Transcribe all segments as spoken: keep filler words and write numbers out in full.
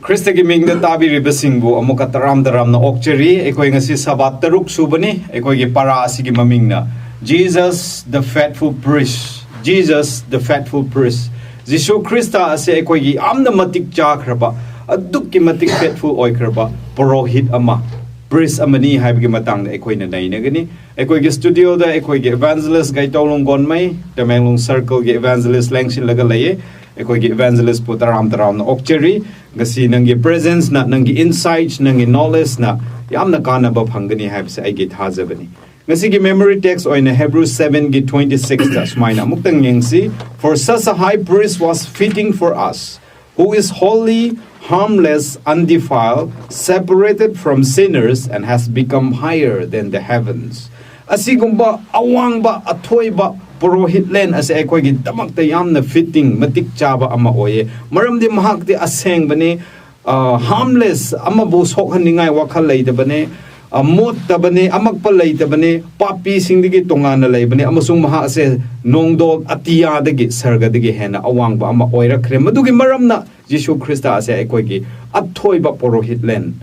ꯈ꯭ꯔꯤꯁꯇꯒꯤ ꯃꯤꯡꯗ ꯇꯥꯕꯤꯔꯤꯕꯁꯤꯡꯕꯨ ꯑꯃꯨꯛꯀ ꯇꯔꯥꯝ ꯇꯔꯥꯝꯅ ꯑꯣꯛꯆꯔꯤ꯫ ꯑꯩꯈꯣꯏ ꯉꯁꯤ ꯁꯕꯥꯠ ꯇꯔꯨꯛ ꯁꯨꯕꯅꯤ꯫ ꯑꯩꯈꯣꯏꯒꯤ ꯄꯔꯥ ꯑꯁꯤꯒꯤ ꯃꯃꯤꯡꯅ Jesus the Faithful Priest, Jesus the Faithful Priest꯫ Jesus Christ ꯑꯁꯦ ꯑꯩꯈꯣꯏꯒꯤ ꯌꯥꯝꯅ ꯃꯇꯤꯛ ꯆꯥꯈ꯭ꯔꯕ, ꯑꯗꯨꯛꯀꯤ ꯃꯇꯤꯛ faithful ꯑꯣꯏꯈ꯭ꯔꯕ ꯄꯨꯔꯣꯍꯤꯠ ꯑꯃ, priest ꯑꯃꯅꯤ ꯍꯥꯏꯕꯒꯤ ꯃꯇꯥꯡꯗ ꯑꯩꯈꯣꯏꯅ ꯅꯩꯅꯒꯅꯤ꯫ ꯑꯩꯈꯣꯏꯒꯤ studioꯗ ꯑꯩꯈꯣꯏꯒꯤ evangelist ꯒꯥꯏꯇꯧꯂꯨꯡ ꯒꯣꯟꯃꯩ, ꯇꯃꯦꯡꯂꯣꯡ circleꯒꯤ evangelist ꯂꯦꯡꯁꯤꯜꯂꯒ ꯂꯩꯌꯦ꯫ ꯑꯩꯈꯣꯏꯒꯤ evangelistꯄꯨ ꯇꯔꯥꯝ ꯇꯔꯥꯝꯅ ꯑꯣꯛꯆꯔꯤ꯫ ꯉꯁꯤ ꯅꯪꯒꯤ presenceꯅ, ꯅꯪꯒꯤ insight, ꯅꯪꯒꯤ knowledgeꯅ ꯌꯥꯝꯅ ꯀꯥꯟꯅꯕ ꯐꯪꯒꯅꯤ ꯍꯥꯏꯕꯁꯦ ꯑꯩꯒꯤ ꯊꯥꯖꯕꯅꯤ꯫ ꯉꯁꯤꯒꯤ memory text ꯑꯣꯏꯅ Hebrews sevenꯒꯤ twenty sixꯇ ꯁꯨꯃꯥꯏꯅ ꯑꯃꯨꯛꯇꯪ ꯌꯦꯡꯁꯤ, "For such a high priest was fitting for us, who is holy, harmless, undefiled, separated from sinners, and has become higher than the heavens." ꯑꯁꯤꯒꯨꯝꯕ ꯑꯋꯥꯡꯕ ꯑꯊꯣꯏꯕ ꯄꯨꯔꯣꯍꯤꯠꯂꯦꯟ ꯑꯁꯦ ꯑꯩꯈꯣꯏꯒꯤꯗꯃꯛꯇ ꯌꯥꯝꯅ fitting, ꯃꯇꯤꯛ ꯆꯥꯕ ꯑꯃ ꯑꯣꯏꯌꯦ꯫ ꯃꯔꯝꯗꯤ ꯃꯍꯥꯛꯇꯤ ꯑꯁꯦꯡꯕꯅꯤ, ꯑ, harmless, ꯑꯃꯕꯨ ꯁꯣꯛꯍꯟꯅꯤꯡꯉꯥꯏ ꯋꯥꯈꯜ ꯂꯩꯇꯕꯅꯦ, ꯑ, ꯃꯣꯠꯇꯕꯅꯦ, ꯑꯃꯛꯄ ꯂꯩꯇꯕꯅꯦ, ꯄꯥꯄꯤꯁꯤꯡꯗꯒꯤ ꯇꯣꯉꯥꯟꯅ ꯂꯩꯕꯅꯦ, ꯑꯃꯁꯨꯡ ꯃꯍꯥꯛ ꯑꯁꯦ ꯅꯣꯡꯗꯣꯜ ꯑꯇꯤꯌꯥꯗꯒꯤ, ꯁꯔꯒꯗꯒꯤ ꯍꯦꯟꯅ ꯑꯋꯥꯡꯕ ꯑꯃ ꯑꯣꯏꯔꯛꯈ꯭ꯔꯦ꯫ ꯃꯗꯨꯒꯤ ꯃꯔꯝꯅ ꯖꯤꯁꯨ ꯈ꯭ꯔꯤꯁꯇ ꯑꯁꯦ ꯑꯩꯈꯣꯏꯒꯤ ꯑꯊꯣꯏꯕ ꯄꯨꯔꯣꯍꯤꯠꯂꯦꯟ,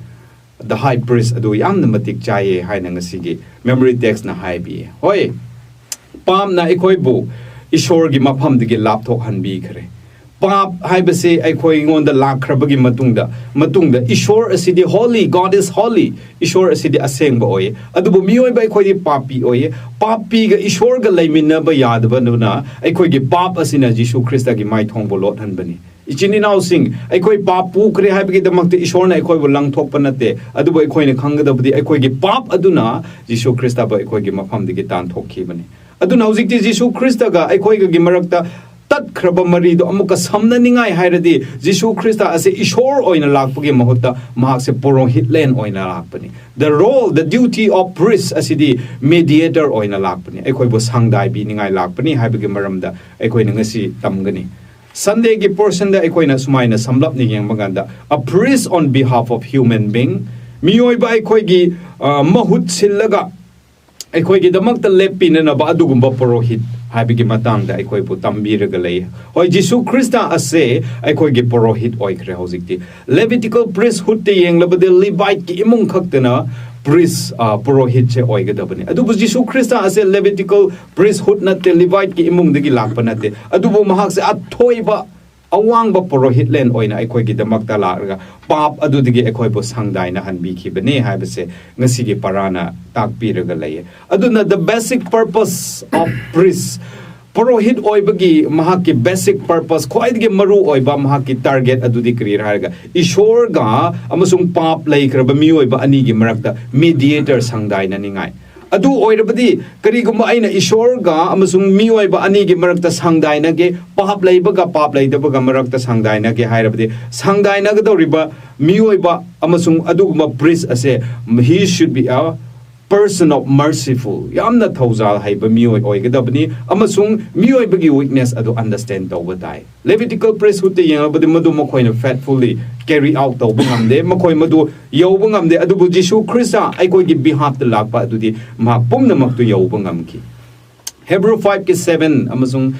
the high priest ꯑꯗꯨ ꯌꯥꯝꯅ ꯃꯇꯤꯛ ꯆꯥꯏꯌꯦ ꯍꯥꯏꯅ ꯉꯁꯤꯒꯤ memory textꯅ ꯍꯥꯏꯕꯤꯌꯦ꯫ ꯍꯣꯏ, ꯄꯥꯞꯅ ꯑꯩꯈꯣꯏꯕꯨ ꯏꯁꯣꯔꯒꯤ ꯃꯐꯝꯗꯒꯤ ꯂꯥꯞꯊꯣꯛꯍꯟꯕꯤꯈ꯭ꯔꯦ꯫ ꯄꯥꯞ ꯍꯥꯏꯕꯁꯤ ꯑꯩꯈꯣꯏꯉꯣꯟꯗ ꯂꯥꯛꯈ꯭ꯔꯕꯒꯤ ꯃꯇꯨꯡꯗ, ꯃꯇꯨꯡꯗ ꯏꯁꯣꯔ ꯑꯁꯤꯗꯤ holy, God is holy, ꯏꯁꯣꯔ ꯑꯁꯤꯗꯤ ꯑꯁꯦꯡꯕ ꯑꯣꯏꯌꯦ꯫ ꯑꯗꯨꯕꯨ ꯃꯤꯑꯣꯏꯕ ꯑꯩꯈꯣꯏꯗꯤ ꯄꯥꯄꯤ ꯑꯣꯏꯌꯦ꯫ ꯄꯥꯄꯤꯒ ꯏꯁꯣꯔꯒ ꯂꯩꯃꯤꯟꯅꯕ ꯌꯥꯗꯕꯗꯨꯅ ꯑꯩꯈꯣꯏꯒꯤ ꯄꯥꯞ ꯑꯁꯤꯅ ꯖꯤꯁꯨ ꯈ꯭ꯔꯤꯁꯇꯒꯤ ꯃꯥꯏꯊꯣꯡꯕꯨ ꯂꯣꯠꯍꯟꯕꯅꯤ꯫ ꯏꯆꯤꯟ ꯏꯅꯥꯎꯁꯤꯡ, ꯑꯩꯈꯣꯏ ꯄꯥꯞ ꯄꯨꯈ꯭ꯔꯦ ꯍꯥꯏꯕꯒꯤꯗꯃꯛꯇ ꯏꯁꯣꯔꯅ ꯑꯩꯈꯣꯏꯕꯨ ꯂꯪꯊꯣꯛꯄ ꯅꯠꯇꯦ, ꯑꯗꯨꯕꯨ ꯑꯩꯈꯣꯏꯅ ꯈꯪꯒꯗꯕꯗꯤ ꯑꯩꯈꯣꯏꯒꯤ ꯄꯥꯞ ꯑꯗꯨꯅ ꯖꯤꯁꯨ ꯈ꯭ꯔꯤꯁꯇꯕꯨ ꯑꯩꯈꯣꯏꯒꯤ ꯃꯐꯝꯗꯒꯤ ꯇꯥꯟꯊꯣꯛꯈꯤꯕꯅꯤ꯫ ꯑꯗꯨꯅ ꯍꯧꯖꯤꯛꯇꯤ ꯖꯤꯁꯨ ꯈ꯭ꯔꯤꯁꯇꯒ ꯑꯩꯈꯣꯏꯒꯒꯤ ꯃꯔꯛꯇ ꯇꯠꯈ꯭ꯔꯕ ꯃꯔꯤꯗꯣ ꯑꯃꯨꯛꯀ ꯁꯝꯅꯅꯤꯡꯉꯥꯏ ꯍꯥꯏꯔꯗꯤ, ꯖꯤꯁꯨ ꯈ꯭ꯔꯤꯁꯇ ꯑꯁꯦ ꯏꯁꯣꯔ ꯑꯣꯏꯅ ꯂꯥꯛꯄꯒꯤ ꯃꯍꯨꯠꯇ ꯃꯍꯥꯛꯁꯦ ꯄꯨꯔꯣꯍꯤꯠꯂꯦꯟ ꯑꯣꯏꯅ ꯂꯥꯛꯄꯅꯤ꯫ The role, the duty of priest ꯑꯁꯤꯗꯤ mediator ꯑꯣꯏꯅ ꯂꯥꯛꯄꯅꯤ, ꯑꯩꯈꯣꯏꯕꯨ ꯁꯪꯗꯥꯏꯕꯤꯅꯤꯡꯉꯥꯏ ꯂꯥꯛꯄꯅꯤ ꯍꯥꯏꯕꯒꯤ ꯃꯔꯝꯗ ꯑꯩꯈꯣꯏꯅ ꯉꯁꯤ ꯇꯝꯒꯅꯤ꯫ Sundayꯒꯤ portionꯗ ꯑꯩꯈꯣꯏꯅ ꯁꯨꯃꯥꯏꯅ ꯁꯝꯂꯞꯅ ꯌꯦꯡꯕ ꯀꯥꯟꯗ, "A priest on behalf of human being", ꯃꯤꯑꯣꯏꯕ ꯑꯩꯈꯣꯏꯒꯤ, ꯑ, ꯃꯍꯨꯠ ꯁꯤꯜꯂꯒ ꯑꯩꯈꯣꯏꯒꯤꯗꯃꯛꯇ ꯂꯦꯞꯄꯤꯅꯅꯕ ꯑꯗꯨꯒꯨꯝꯕ ꯄꯨꯔꯣꯍꯤꯠ ꯍꯥꯏꯕꯒꯤ ꯃꯇꯥꯡꯗ ꯑꯩꯈꯣꯏꯕꯨ ꯇꯝꯕꯤꯔꯒ ꯂꯩ꯫ ꯍꯣꯏ, ꯖꯤꯁꯨ ꯈ꯭ꯔꯤꯁꯇ ꯑꯁꯦ ꯑꯩꯈꯣꯏꯒꯤ ꯄꯨꯔꯣꯍꯤꯠ ꯑꯣꯏꯈ꯭ꯔꯦ ꯍꯧꯖꯤꯛꯇꯤ꯫ Levitical priesthoodꯇ ꯌꯦꯡꯂꯕꯗꯤ ꯂꯤꯚꯥꯏꯠꯀꯤ ꯏꯃꯨꯡ ꯈꯛꯇꯅ ꯄ꯭ꯔꯤꯁ ꯄꯨꯔꯣꯍꯤꯠꯁꯦ ꯑꯣꯏꯒꯗꯕꯅꯤ꯫ ꯑꯗꯨꯕꯨ ꯖꯤꯁꯨ ꯈ꯭ꯔꯤꯁꯇ ꯑꯁꯦ Levitical priesthood ꯅꯠꯇꯦ, ꯂꯤꯚꯥꯏꯠꯀꯤ ꯏꯃꯨꯡꯗꯒꯤ ꯂꯥꯛꯄ ꯅꯠꯇꯦ꯫ ꯑꯗꯨꯕꯨ ꯃꯍꯥꯛꯁꯦ ꯑꯊꯣꯏꯕ ꯑꯋꯥꯡꯕ ꯄꯨꯔꯣꯍꯤꯠꯂꯦꯟ ꯑꯣꯏꯅ ꯑꯩꯈꯣꯏꯒꯤꯗꯃꯛꯇ ꯂꯥꯛꯂꯒ ꯄꯥꯞ ꯑꯗꯨꯗꯒꯤ ꯑꯩꯈꯣꯏꯕꯨ ꯁꯪꯗꯥꯏꯅꯍꯟꯕꯤꯈꯤꯕꯅꯤ ꯍꯥꯏꯕꯁꯦ ꯉꯁꯤꯒꯤ ꯄꯔꯥꯅ ꯇꯥꯛꯄꯤꯔꯒ ꯂꯩꯌꯦ꯫ ꯑꯗꯨꯅ the basic purpose of priest, ꯄꯨꯔꯣꯍꯤꯠ ꯑꯣꯏꯕꯒꯤ ꯃꯍꯥꯛꯀꯤ basic purpose, ꯈ꯭ꯋꯥꯏꯗꯒꯤ ꯃꯔꯨ ꯑꯣꯏꯕ ꯃꯍꯥꯛꯀꯤ target ꯑꯗꯨꯗꯤ ꯀꯔꯤꯔ ꯍꯥꯏꯔꯒ, ꯏꯁꯣꯔꯒ ꯑꯃꯁꯨꯡ ꯄꯥꯞ ꯂꯩꯈ꯭ꯔꯕ ꯃꯤꯑꯣꯏꯕ ꯑꯅꯤꯒꯤ ꯃꯔꯛꯇ mediator, ꯁꯪꯗꯥꯏꯅꯅꯤꯡꯉꯥꯏ꯫ ꯑꯗꯨ ꯑꯣꯏꯔꯕꯗꯤ ꯀꯔꯤꯒꯨꯝꯕ ꯑꯩꯅ ꯏꯁꯣꯔꯒ ꯑꯃꯁꯨꯡ ꯃꯤꯑꯣꯏꯕ ꯑꯅꯤꯒꯤ ꯃꯔꯛꯇ ꯁꯪꯗꯥꯏꯅꯒꯦ, ꯄꯥꯞ ꯂꯩꯕꯒ ꯄꯥꯞ ꯂꯩꯇꯕꯒ ꯃꯔꯛꯇ ꯁꯪꯗꯥꯏꯅꯒꯦ ꯍꯥꯏꯔꯕꯗꯤ, ꯁꯪꯗꯥꯏꯅꯒꯗꯧꯔꯤꯕ ꯃꯤꯑꯣꯏꯕ ꯑꯃꯁꯨꯡ ꯑꯗꯨꯒꯨꯝꯕ priest ꯑꯁꯦ, he should be a person of merciful, ꯌꯥꯝꯅ ꯊꯧꯖꯥꯜ ꯍꯩꯕ ꯃꯤꯑꯣꯏ ꯑꯣꯏꯒꯗꯕꯅꯤ, ꯑꯃꯁꯨꯡ ꯃꯤꯑꯣꯏꯕꯒꯤ weakness ꯑꯗꯨ understand ꯇꯧꯕ ꯇꯥꯏ꯫ Levitical priesthoodꯇ ꯌꯦꯡꯂꯕꯗꯤ ꯃꯗꯨ ꯃꯈꯣꯏꯅ faithfully carry out ꯇꯧꯕ ꯉꯝꯗꯦ, ꯃꯈꯣꯏ ꯃꯗꯨ ꯌꯧꯕ ꯉꯝꯗꯦ꯫ ꯑꯗꯨꯕꯨ ꯖꯤꯁꯨ ꯈ꯭ꯔꯤꯁꯇ ꯑꯩꯈꯣꯏꯒꯤ behalfꯇ ꯂꯥꯛꯄ ꯑꯗꯨꯗꯤ ꯃꯍꯥꯛ ꯄꯨꯝꯅꯃꯛꯇꯨ ꯌꯧꯕ ꯉꯝꯈꯤ꯫ Hebrew fiveꯀꯤ seven ꯑꯃꯁꯨꯡ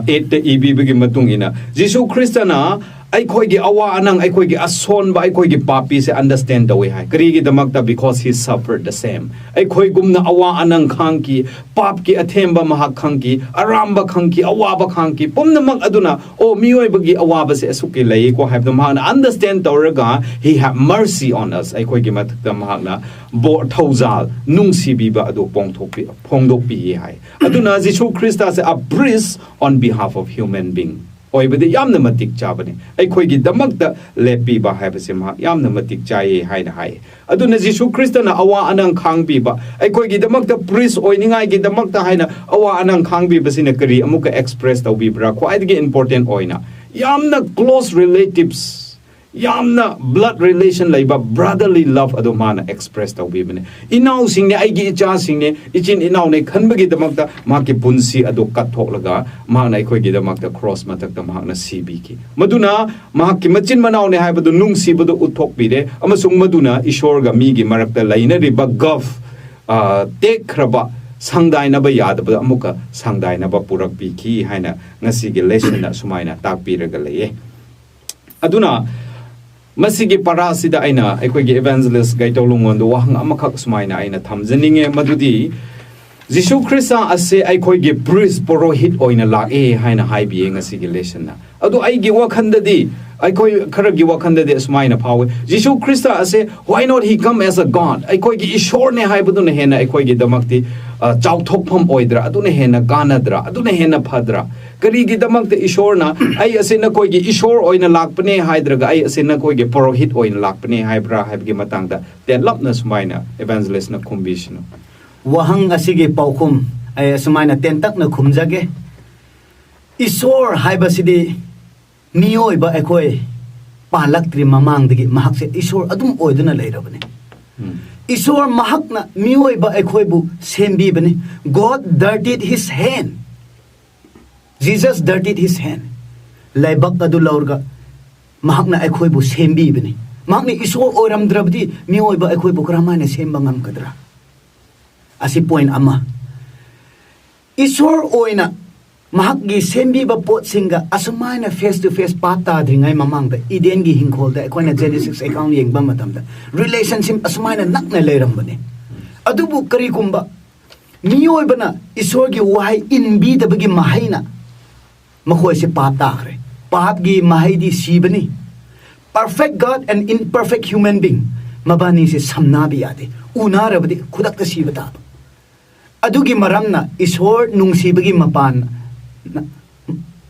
eightꯇ ꯏꯕꯤꯕꯒꯤ ꯃꯇꯨꯡ ꯏꯟꯅ, ꯖꯤꯁꯨ ꯈ꯭ꯔꯤꯁꯇꯅ ꯑꯩꯈꯣꯏꯒꯤ ꯑꯋꯥ ꯑꯅꯪ, ꯑꯩꯈꯣꯏꯒꯤ ꯑꯁꯣꯟꯕ, ꯑꯩꯈꯣꯏꯒꯤ ꯄꯥꯄꯤꯁꯦ understand ꯇꯧꯏ ꯍꯥꯏ꯫ ꯀꯔꯤꯒꯤꯗꯃꯛꯇ? Because he suffered the same. ꯑꯩꯈꯣꯏꯒꯨꯝꯅ ꯑꯋꯥ ꯑꯅꯪ ꯈꯥꯡꯈꯤ, ꯄꯥꯞꯀꯤ ꯑꯊꯦꯝꯕ ꯃꯍꯥꯛ ꯈꯪꯈꯤ, ꯑꯔꯥꯝꯕ ꯈꯪꯈꯤ, ꯑꯋꯥꯕ ꯈꯪꯈꯤ, ꯄꯨꯝꯅꯃꯛ ꯑꯗꯨꯅ, ꯑꯣ, ꯃꯤꯑꯣꯏꯕꯒꯤ ꯑꯋꯥꯕꯁꯦ ꯑꯁꯨꯛꯀꯤ ꯂꯩꯀꯣ ꯍꯥꯏꯕꯗꯣ ꯃꯍꯥꯛꯅ understand ꯇꯧꯔꯒ, he have mercy on us, ꯑꯩꯈꯣꯏꯒꯤ ꯃꯊꯛꯇ ꯃꯍꯥꯛꯅ ꯕꯣ-, ꯊꯧꯖꯥꯜ, ꯅꯨꯡꯁꯤꯕꯤꯕ ꯑꯗꯨ ꯄꯣꯡꯊꯣꯛꯄꯤ-, ꯐꯣꯡꯗꯣꯛꯄꯤꯌꯦ ꯍꯥꯏ꯫ ꯑꯗꯨꯅ ꯖꯤꯁꯨ ꯈ꯭ꯔꯤꯁꯇꯁꯦ a priest on behalf of human being ꯑꯣꯏꯕꯗꯤ ꯌꯥꯝꯅ ꯃꯇꯤꯛ ꯆꯥꯕꯅꯤ꯫ ꯑꯩꯈꯣꯏꯒꯤꯗꯃꯛꯇ ꯂꯦꯞꯄꯤꯕ ꯍꯥꯏꯕꯁꯦ ꯃꯍꯥꯛ ꯌꯥꯝꯅ ꯃꯇꯤꯛ ꯆꯥꯏꯌꯦ ꯍꯥꯏꯅ ꯍꯥꯏ꯫ ꯑꯗꯨꯅ ꯖꯤꯁꯨ ꯈ꯭ꯔꯤꯁꯇꯅ ꯑꯋꯥ ꯑꯅꯪ ꯈꯥꯡꯕꯤꯕ, ꯑꯩꯈꯣꯏꯒꯤꯗꯃꯛꯇ priest ꯑꯣꯏꯅꯤꯡꯉꯥꯏꯒꯤꯗꯃꯛꯇ ꯍꯥꯏꯅ ꯑꯋꯥ ꯑꯅꯪ ꯈꯥꯡꯕꯤꯕꯁꯤꯅ ꯀꯔꯤ ꯑꯃꯨꯛꯀ express ꯇꯧꯕꯤꯕ꯭ꯔꯥ? ꯈ꯭ꯋꯥꯏꯗꯒꯤ important ꯑꯣꯏꯅ, ꯌꯥꯝꯅ close relatives, ꯌꯥꯝꯅ blood relation ꯂꯩꯕ brotherly love ꯑꯗꯨ ꯃꯥꯅ express ꯇꯧꯕꯤꯕꯅꯦ꯫ ꯏꯅꯥꯎꯁꯤꯡꯅꯦ, ꯑꯩꯒꯤ ꯏꯆꯥꯁꯤꯡꯅꯦ, ꯏꯆꯤꯟ ꯏꯅꯥꯎꯅꯦ ꯈꯟꯕꯒꯤꯗꯃꯛꯇ ꯃꯍꯥꯛꯀꯤ ꯄꯨꯟꯁꯤ ꯑꯗꯨ ꯀꯠꯊꯣꯛꯂꯒ ꯃꯍꯥꯛꯅ ꯑꯩꯈꯣꯏꯒꯤꯗꯃꯛꯇ cross ꯃꯊꯛꯇ ꯃꯍꯥꯛꯅ ꯁꯤꯕꯤꯈꯤ꯫ ꯃꯗꯨꯅ ꯃꯍꯥꯛꯀꯤ ꯃꯆꯤꯟ ꯃꯅꯥꯎꯅꯦ ꯍꯥꯏꯕꯗꯨ ꯅꯨꯡꯁꯤꯕꯗꯨ ꯎꯠꯊꯣꯛꯄꯤꯔꯦ, ꯑꯃꯁꯨꯡ ꯃꯗꯨꯅ ꯏꯁꯣꯔꯒ ꯃꯤꯒꯤ ꯃꯔꯛꯇ ꯂꯩꯅꯔꯤꯕ gulf, ꯑ, ꯇꯦꯛꯈ꯭ꯔꯕ ꯁꯪꯗꯥꯏꯅꯕ ꯌꯥꯗꯕꯗ ꯑꯃꯨꯛꯀ ꯁꯪꯗꯥꯏꯅꯕ ꯄꯨꯔꯛꯄꯤꯈꯤ ꯍꯥꯏꯅ ꯉꯁꯤꯒꯤ ꯂꯦꯁꯟꯅ ꯁꯨꯃꯥꯏꯅ ꯇꯥꯛꯄꯤꯔꯒ ꯂꯩꯌꯦ꯫ ꯑꯗꯨꯅ ꯃꯁꯤꯒꯤ ꯄꯔꯥꯁꯤꯗ ꯑꯩꯅ ꯑꯩꯈꯣꯏꯒꯤ ꯏꯚꯦꯟꯖꯦꯂꯤꯁ ꯒꯥꯏꯇꯧ ꯂꯨꯡꯉꯣꯟꯗ ꯋꯥꯍꯪ ꯑꯃꯈꯛ ꯁꯨꯃꯥꯏꯅ ꯑꯩꯅ ꯊꯝꯖꯅꯤꯡꯉꯦ, ꯃꯗꯨꯗꯤ ꯖꯤꯁꯨ ꯈ꯭ꯔꯤꯁꯇ ꯑꯁꯦ ꯑꯩꯈꯣꯏꯒꯤ ꯄ꯭ꯔꯤꯁ ꯄꯨꯔꯣꯍꯤꯠ ꯑꯣꯏꯅ ꯂꯥꯛꯑꯦ ꯍꯥꯏꯅ ꯍꯥꯏꯕꯤꯌꯦ ꯉꯁꯤꯒꯤ ꯂꯦꯁꯟꯅ꯫ ꯑꯗꯨ ꯑꯩꯒꯤ ꯋꯥꯈꯟꯗꯗꯤ, ꯑꯩꯈꯣꯏ ꯈꯔꯒꯤ ꯋꯥꯈꯟꯗꯗꯤ ꯑꯁꯨꯃꯥꯏꯅ ꯐꯥꯎꯋꯦ, ꯖꯤꯁꯨ ꯈ꯭ꯔꯤꯁꯇ ꯑꯁꯦ, why not he come as a God? ꯑꯩꯈꯣꯏꯒꯤ ꯏꯁꯣꯔꯅꯦ ꯍꯥꯏꯕꯗꯨꯅ ꯍꯦꯟꯅ ꯑꯩꯈꯣꯏꯒꯤꯗꯃꯛꯇꯤ ꯑ, ꯆꯥꯎꯊꯣꯛꯐꯝ ꯑꯣꯏꯗ꯭ꯔꯥ? ꯑꯗꯨꯅ ꯍꯦꯟꯅ ꯀꯥꯟꯅꯗ꯭ꯔꯥ? ꯑꯗꯨꯅ ꯍꯦꯟꯅ ꯐꯗ꯭ꯔꯥ? ꯀꯔꯤꯒꯤꯗꯃꯛꯇ ꯏꯁꯣꯔꯅ ꯑꯩ ꯑꯁꯤ ꯅꯈꯣꯏꯒꯤ ꯏꯁꯣꯔ ꯑꯣꯏꯅ ꯂꯥꯛꯄꯅꯦ ꯍꯥꯏꯗ꯭ꯔꯒ ꯑꯩ ꯑꯁꯤ ꯅꯈꯣꯏꯒꯤ ꯄꯨꯔꯣꯍꯤꯠ ꯑꯣꯏꯅ ꯂꯥꯛꯄꯅꯦ ꯍꯥꯏꯕ꯭ꯔꯥ ꯍꯥꯏꯕꯒꯤ ꯃꯇꯥꯡꯗ ꯇꯦꯟꯂꯞꯅ ꯁꯨꯃꯥꯏꯅ ꯏꯚꯦꯟꯖꯦꯂꯤꯁꯅ ꯈꯨꯝꯕꯤꯁꯅꯨ꯫ ꯋꯥꯍꯪ ꯑꯁꯤꯒꯤ ꯄꯥꯎꯈꯨꯝ ꯑꯩ ꯑꯁꯨꯃꯥꯏꯅ ꯇꯦꯟꯇꯛꯅ ꯈꯨꯝꯖꯒꯦ꯫ ꯏꯁꯣꯔ ꯍꯥꯏꯕꯁꯤꯗꯤ ꯃꯤꯑꯣꯏꯕ ꯑꯩꯈꯣꯏ ꯄꯥꯜꯂꯛꯇ꯭ꯔꯤ ꯃꯃꯥꯡꯗꯒꯤ ꯃꯍꯥꯛꯁꯦ ꯏꯁꯣꯔ ꯑꯗꯨꯝ ꯑꯣꯏꯗꯨꯅ ꯂꯩꯔꯕꯅꯤ꯫ ꯎꯝ꯫ ꯏꯁꯣꯔ ꯃꯍꯥꯛꯅ ꯃꯤꯑꯣꯏꯕ ꯑꯩꯈꯣꯏꯕꯨ ꯁꯦꯝꯕꯤꯕꯅꯤ꯫ God dirtied his hand. Jesus dirtied his hand. ꯂꯥꯏꯕꯛ ꯑꯗꯨ ꯂꯧꯔꯒ ꯃꯍꯥꯛꯅ ꯑꯩꯈꯣꯏꯕꯨ ꯁꯦꯝꯕꯤꯕꯅꯤ꯫ ꯃꯍꯥꯛꯅ ꯏꯁꯣꯔ ꯑꯣꯏꯔꯝꯗ꯭ꯔꯕꯗꯤ ꯃꯤꯑꯣꯏꯕ ꯑꯩꯈꯣꯏꯕꯨ ꯀꯔꯝꯍꯥꯏꯅ ꯁꯦꯝꯕ ꯉꯝꯒꯗ꯭ꯔꯥ? ꯑꯁꯤ ꯄꯣꯏꯟ ꯑꯃ꯫ ꯏꯁꯣꯔ ꯑꯣꯏꯅ ꯃꯍꯥꯛꯀꯤ ꯁꯦꯝꯕꯤꯕ ꯄꯣꯠꯁꯤꯡꯒ ꯑꯁꯨꯃꯥꯏꯅ ꯐꯦꯁ ꯇꯨ ꯐꯦꯁ ꯄꯥꯞ ꯇꯥꯗ꯭ꯔꯤꯉꯩ ꯃꯃꯥꯡꯗ ꯏꯗꯦꯟꯒꯤ ꯍꯤꯡꯈꯣꯜꯗ ꯑꯩꯈꯣꯏꯅ ꯖꯦꯅꯦꯁꯤꯁ ꯑꯦꯀꯥꯎꯟ ꯌꯦꯡꯕ ꯃꯇꯝꯗ ꯔꯤꯂꯦꯁꯟꯁꯤꯞ ꯑꯁꯨꯃꯥꯏꯅ ꯅꯛꯅ ꯂꯩꯔꯝꯕꯅꯤ꯫ ꯑꯗꯨꯕꯨ ꯀꯔꯤꯒꯨꯝꯕ ꯃꯤꯑꯣꯏꯕꯅ ꯏꯁꯣꯔꯒꯤ ꯋꯥꯍꯩ ꯏꯟꯕꯤꯗꯕꯒꯤ ꯃꯍꯩꯅ ꯃꯈꯣꯏꯁꯦ ꯄꯥꯞ ꯇꯥꯈ꯭ꯔꯦ꯫ ꯄꯥꯞꯀꯤ ꯃꯍꯩꯗꯤ ꯁꯤꯕꯅꯤ꯫ Perfect God and imperfect human being, ꯃꯕꯥꯅꯤꯁꯦ ꯁꯝꯅꯕ ꯌꯥꯗꯦ꯫ ꯎꯅꯔꯕꯗꯤ ꯈꯨꯗꯛꯇ ꯁꯤꯕ ꯇꯥꯕ꯫ ꯑꯗꯨꯒꯤ ꯃꯔꯝꯅ ꯏꯁꯣꯔ ꯅꯨꯡꯁꯤꯕꯒꯤ ꯃꯄꯥꯟ,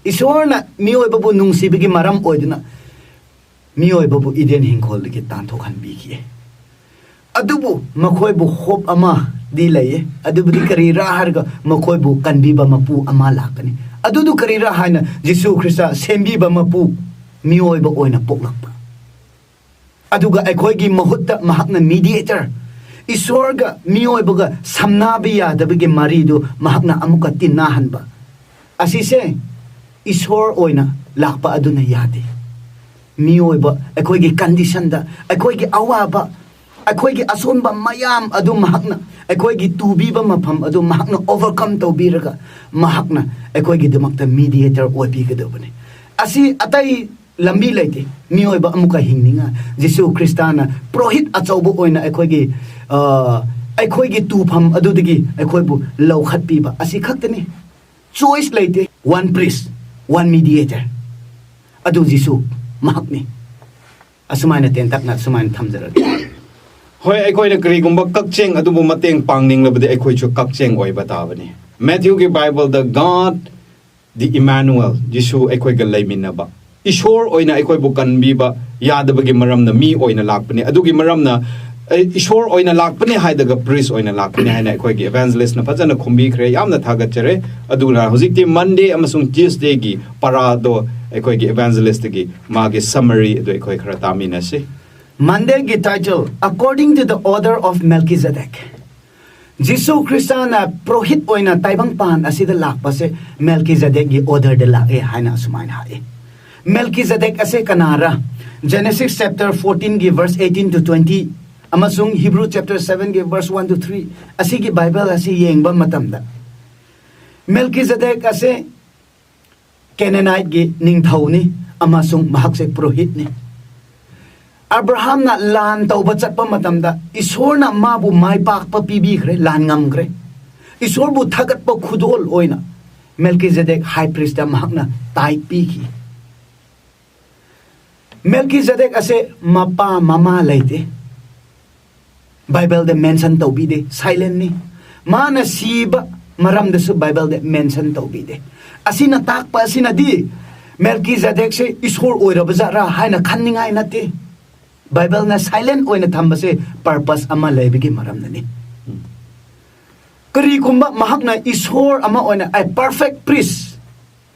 ꯏꯁꯣꯔꯅ ꯃꯤꯑꯣꯏꯕꯕꯨ ꯅꯨꯡꯁꯤꯕꯒꯤ ꯃꯔꯝ ꯑꯣꯏꯗꯨꯅ ꯃꯤꯑꯣꯏꯕꯕꯨ ꯏꯗꯦꯟ ꯍꯤꯡꯈꯣꯜꯗꯒꯤ ꯇꯥꯟꯊꯣꯛꯍꯟꯕꯤꯈꯤ꯫ ꯑꯗꯨꯕꯨ ꯃꯈꯣꯏꯕꯨ ꯍꯣꯞ ꯑꯃꯗꯤ ꯂꯩꯌꯦ꯫ ꯑꯗꯨꯕꯨꯗꯤ ꯀꯔꯤꯔꯥ ꯍꯥꯏꯔꯒ ꯃꯈꯣꯏꯕꯨ ꯀꯟꯕꯤꯕ ꯃꯄꯨ ꯑꯃ ꯂꯥꯛꯀꯅꯤ꯫ ꯑꯗꯨꯗꯨ ꯀꯔꯤꯔꯥ ꯍꯥꯏꯅ ꯖꯤꯁꯨ ꯈ꯭ꯔꯤꯁꯇ ꯁꯦꯝꯕꯤꯕ ꯃꯄꯨ ꯃꯤꯑꯣꯏꯕ ꯑꯣꯏꯅ ꯄꯣꯛꯂꯛꯄ꯫ ꯑꯗꯨꯒ ꯑꯩꯈꯣꯏꯒꯤ ꯃꯍꯨꯠꯇ ꯃꯍꯥꯛꯅ ꯃꯤꯗꯤꯌꯦꯇꯔ, ꯏꯁꯣꯔꯒ ꯃꯤꯑꯣꯏꯕꯒ ꯁꯝꯅꯕ ꯌꯥꯗꯕꯒꯤ ꯃꯔꯤꯗꯨ ꯃꯍꯥꯛꯅ ꯑꯃꯨꯛꯀ ꯇꯤꯟꯅꯍꯟꯕ꯫ ꯑꯁꯤꯁꯦ ꯏꯁꯣꯔ ꯑꯣꯏꯅ ꯂꯥꯛꯄ ꯑꯗꯨꯅ ꯌꯥꯗꯦ꯫ ꯃꯤꯑꯣꯏꯕ ꯑꯩꯈꯣꯏꯒꯤ ꯀꯟꯗꯤꯁꯟꯗ, ꯑꯩꯈꯣꯏꯒꯤ ꯑꯋꯥꯕ, ꯑꯩꯈꯣꯏꯒꯤ ꯑꯁꯣꯟꯕ ꯃꯌꯥꯝ ꯑꯗꯨ ꯃꯍꯥꯛꯅ, ꯑꯩꯈꯣꯏꯒꯤ ꯇꯨꯕꯤꯕ ꯃꯐꯝ ꯑꯗꯨ ꯃꯍꯥꯛꯅ overcome ꯇꯧꯕꯤꯔꯒ, ꯃꯍꯥꯛꯅ ꯑꯩꯈꯣꯏꯒꯤꯗꯃꯛꯇ mediator ꯑꯣꯏꯕꯤꯒꯗꯕꯅꯤ꯫ ꯑꯁꯤ ꯑꯇꯩ ꯂꯝꯕꯤ ꯂꯩꯇꯦ꯫ ꯃꯤꯑꯣꯏꯕ ꯑꯃꯨꯛꯀ ꯍꯤꯡꯅꯤꯡꯉꯥꯏ ꯖꯤꯁꯨ ꯈ꯭ꯔꯤꯁꯇꯥꯅ ꯄꯨꯔꯣꯍꯤꯠ ꯑꯆꯧꯕ ꯑꯣꯏꯅ ꯑꯩꯈꯣꯏꯒꯤ, ꯑ, ꯑꯩꯈꯣꯏꯒꯤ ꯇꯨꯐꯝ ꯑꯗꯨꯗꯒꯤ ꯑꯩꯈꯣꯏꯕꯨ ꯂꯧꯈꯠꯄꯤꯕ ꯑꯁꯤ ꯈꯛꯇꯅꯤ꯫ Choice ꯂꯩꯇꯦ꯫ One priest, one mediator, ꯑꯗꯨ ꯖꯤꯁꯨ ꯃꯍꯥꯛꯅꯤ꯫ ꯑꯁꯨꯃꯥꯏꯅ ꯇꯦꯟꯇꯛꯅ ꯑꯁꯨꯃꯥꯏꯅ ꯊꯝꯖꯔꯒꯦ꯫ ꯍꯣꯏ, ꯑꯩꯈꯣꯏꯅ ꯀꯔꯤꯒꯨꯝꯕ ꯀꯛꯆꯦꯡ ꯑꯗꯨꯕꯨ ꯃꯇꯦꯡ ꯄꯥꯡꯅꯤꯡꯂꯕꯗꯤ ꯑꯩꯈꯣꯏꯁꯨ ꯀꯛꯆꯦꯡ ꯑꯣꯏꯕ ꯇꯥꯕꯅꯤ꯫ ꯃꯦꯊ꯭ꯌꯨꯒꯤ ꯕꯥꯏꯕꯜꯗ God the Emmanuel, ꯖꯤꯁꯨ ꯑꯩꯈꯣꯏꯒ ꯂꯩꯃꯤꯟꯅꯕ, ꯏꯁꯣꯔ ꯑꯣꯏꯅ ꯑꯩꯈꯣꯏꯕꯨ ꯀꯟꯕꯤꯕ ꯌꯥꯗꯕꯒꯤ ꯃꯔꯝꯅ ꯃꯤ ꯑꯣꯏꯅ ꯂꯥꯛꯄꯅꯤ꯫ ꯑꯗꯨꯒꯤ ꯃꯔꯝꯅ, ꯑꯩ ꯏꯁꯣꯔ ꯑꯣꯏꯅ ꯂꯥꯛꯄꯅꯤ ꯍꯥꯏꯗꯒ priest ꯑꯣꯏꯅ ꯂꯥꯛꯄꯅꯤ ꯍꯥꯏꯅ ꯑꯩꯈꯣꯏꯒꯤ evangelistꯅ ꯐꯖꯅ ꯈꯨꯝꯕꯤꯈ꯭ꯔꯦ꯫ ꯌꯥꯝꯅ ꯊꯥꯒꯠꯆꯔꯦ꯫ ꯑꯗꯨꯅ ꯍꯧꯖꯤꯛꯇꯤ Monday ꯑꯃꯁꯨꯡ Tuesdayꯒꯤ ꯄꯔꯥꯗꯣ ꯑꯩꯈꯣꯏꯒꯤ evangelistꯒꯤ ꯃꯥꯒꯤ summary ꯑꯗꯨ ꯑꯩꯈꯣꯏ ꯈꯔ ꯇꯥꯃꯤꯟꯅꯁꯤ꯫ Mondayꯒꯤ title, According to the Order of Melchizedek. ꯖꯤꯁꯨ ꯈ꯭ꯔꯤꯁꯇꯅ ꯄꯨꯔꯣꯍꯤꯠ ꯑꯣꯏꯅ ꯇꯥꯏꯕꯪꯄꯥꯟ ꯑꯁꯤꯗ ꯂꯥꯛꯄꯁꯦ ꯃꯦꯜꯀꯤꯖꯦꯗꯦꯛꯀꯤ orderꯗ ꯂꯥꯛꯑꯦ ꯍꯥꯏꯅ ꯑꯁꯨꯃꯥꯏꯅ ꯍꯥꯏ꯫ ꯃꯦꯜꯀꯤꯖꯦꯗꯦꯛ ꯑꯁꯦ ꯀꯅꯥꯔ? Genesis chapter fourteenꯒꯤ verse eighteen to twenty ꯑꯃꯁꯨꯡ Hebrew chapter sevenꯒꯤ verse one to three ꯑꯁꯤꯒꯤ ꯕꯥꯏꯕꯜ ꯑꯁꯤ ꯌꯦꯡꯕ ꯃꯇꯝꯗ, ꯃꯦꯜꯀꯤꯖꯦꯗꯦꯛ ꯑꯁꯦ ꯀꯦꯅꯥꯅꯥꯏꯠꯀꯤ ꯅꯤꯡꯊꯧꯅꯤ ꯑꯃꯁꯨꯡ ꯃꯍꯥꯛꯁꯦ ꯄꯨꯔꯣꯍꯤꯠꯅꯤ꯫ ꯑꯕ꯭ꯔꯥꯍꯥꯝꯅ ꯂꯥꯟ ꯇꯧꯕ ꯆꯠꯄ ꯃꯇꯝꯗ ꯏꯁꯣꯔꯅ ꯃꯥꯕꯨ ꯃꯥꯏ ꯄꯥꯛꯄ ꯄꯤꯕꯤꯈ꯭ꯔꯦ, ꯂꯥꯟ ꯉꯝꯈ꯭ꯔꯦ꯫ ꯏꯁꯣꯔꯕꯨ ꯊꯥꯒꯠꯄ ꯈꯨꯗꯣꯜ ꯑꯣꯏꯅ ꯃꯦꯜꯀꯤꯖꯦꯗꯦꯛ high priestꯇ ꯃꯍꯥꯛꯅ tithe ꯄꯤꯈꯤ꯫ ꯃꯦꯜꯀꯤꯖꯦꯗꯦꯛ ꯑꯁꯦ ꯃꯄꯥ ꯃꯃꯥ ꯂꯩꯇꯦ꯫ ꯕꯥꯏꯕꯜꯗ mention ꯇꯧꯕꯤꯗꯦ, silentꯅꯤ꯫ ꯃꯥꯅ ꯁꯤꯕ ꯃꯔꯝꯗꯁꯨ ꯕꯥꯏꯕꯜꯗ mention ꯇꯧꯕꯤꯗꯦ꯫ ꯑꯁꯤꯅ ꯇꯥꯛꯄ ꯑꯁꯤꯅꯗꯤ ꯃꯦꯜꯀꯤꯖꯦꯗꯦꯛꯁꯦ ꯏꯁꯣꯔ ꯑꯣꯏꯔꯕ ꯖꯥꯠꯔꯥ ꯍꯥꯏꯅ ꯈꯟꯅꯤꯡꯉꯥꯏ ꯅꯠꯇꯦ꯫ ꯕꯥꯏꯕꯜꯅ silent ꯑꯣꯏꯅ ꯊꯝꯕꯁꯦ purpose ꯑꯃ ꯂꯩꯕꯒꯤ ꯃꯔꯝꯅꯅꯤ꯫ ꯀꯔꯤꯒꯨꯝꯕ ꯃꯍꯥꯛꯅ ꯏꯁꯣꯔ ꯑꯃ ꯑꯣꯏꯅ, a perfect priest,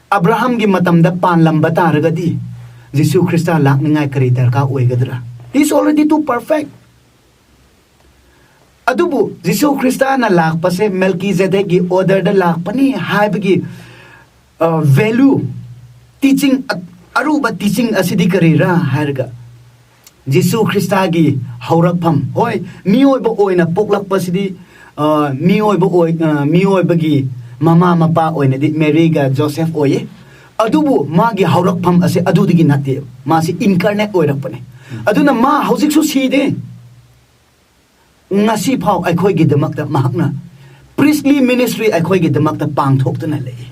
ꯑꯕ꯭ꯔꯥꯍꯥꯝꯒꯤ ꯃꯇꯝꯗ ꯄꯥꯟꯂꯝꯕ ꯇꯥꯔꯒꯗꯤ ꯖꯤꯁꯨ ꯈ꯭ꯔꯤꯁꯇ ꯂꯥꯛꯅꯤꯡꯉꯥꯏ ꯀꯔꯤ ꯗꯔꯀꯥꯔ ꯑꯣꯏꯒꯗ꯭ꯔꯥ? He is already too perfect. ꯑꯗꯨꯕꯨ ꯖꯤꯁꯨ ꯈ꯭ꯔꯤꯁꯇꯅ ꯂꯥꯛꯄꯁꯦ ꯃꯦꯜꯀꯤꯖꯦꯗꯦꯛꯀꯤ orderꯗ ꯂꯥꯛꯄꯅꯤ ꯍꯥꯏꯕꯒꯤ, ꯑ, value, teaching, ꯑ-, ꯑꯔꯨꯕ teaching ꯑꯁꯤꯗꯤ ꯀꯔꯤꯔꯥ ꯍꯥꯏꯔꯒ, ꯖꯤꯁꯨ ꯈ꯭ꯔꯤꯁꯇꯥꯒꯤ ꯍꯧꯔꯛꯐꯝ, ꯍꯣꯏ, ꯃꯤꯑꯣꯏꯕ ꯑꯣꯏꯅ ꯄꯣꯛꯂꯛꯄꯁꯤꯗꯤ, ꯑ, ꯃꯤꯑꯣꯏꯕ ꯑꯣꯏ-, ꯑ, ꯃꯤꯑꯣꯏꯕꯒꯤ ꯃꯃꯥ ꯃꯄꯥ ꯑꯣꯏꯅꯗꯤ ꯃꯦꯔꯤꯒ ꯖꯣꯁꯦꯐ ꯑꯣꯏꯌꯦ꯫ ꯑꯗꯨꯕꯨ ꯃꯥꯒꯤ ꯍꯧꯔꯛꯐꯝ ꯑꯁꯦ ꯑꯗꯨꯗꯒꯤ ꯅꯠꯇꯦ꯫ ꯃꯥꯁꯤ incarnate ꯑꯣꯏꯔꯛꯄꯅꯦ꯫ ꯑꯗꯨꯅ ꯃꯥ ꯍꯧꯖꯤꯛꯁꯨ ꯁꯤꯗꯦ꯫ ꯉꯁꯤ ꯐꯥꯎ ꯑꯩꯈꯣꯏꯒꯤꯗꯃꯛꯇ ꯃꯍꯥꯛꯅ priestly ministry ꯑꯩꯈꯣꯏꯒꯤꯗꯃꯛꯇ ꯄꯥꯡꯊꯣꯛꯇꯨꯅ ꯂꯩ꯫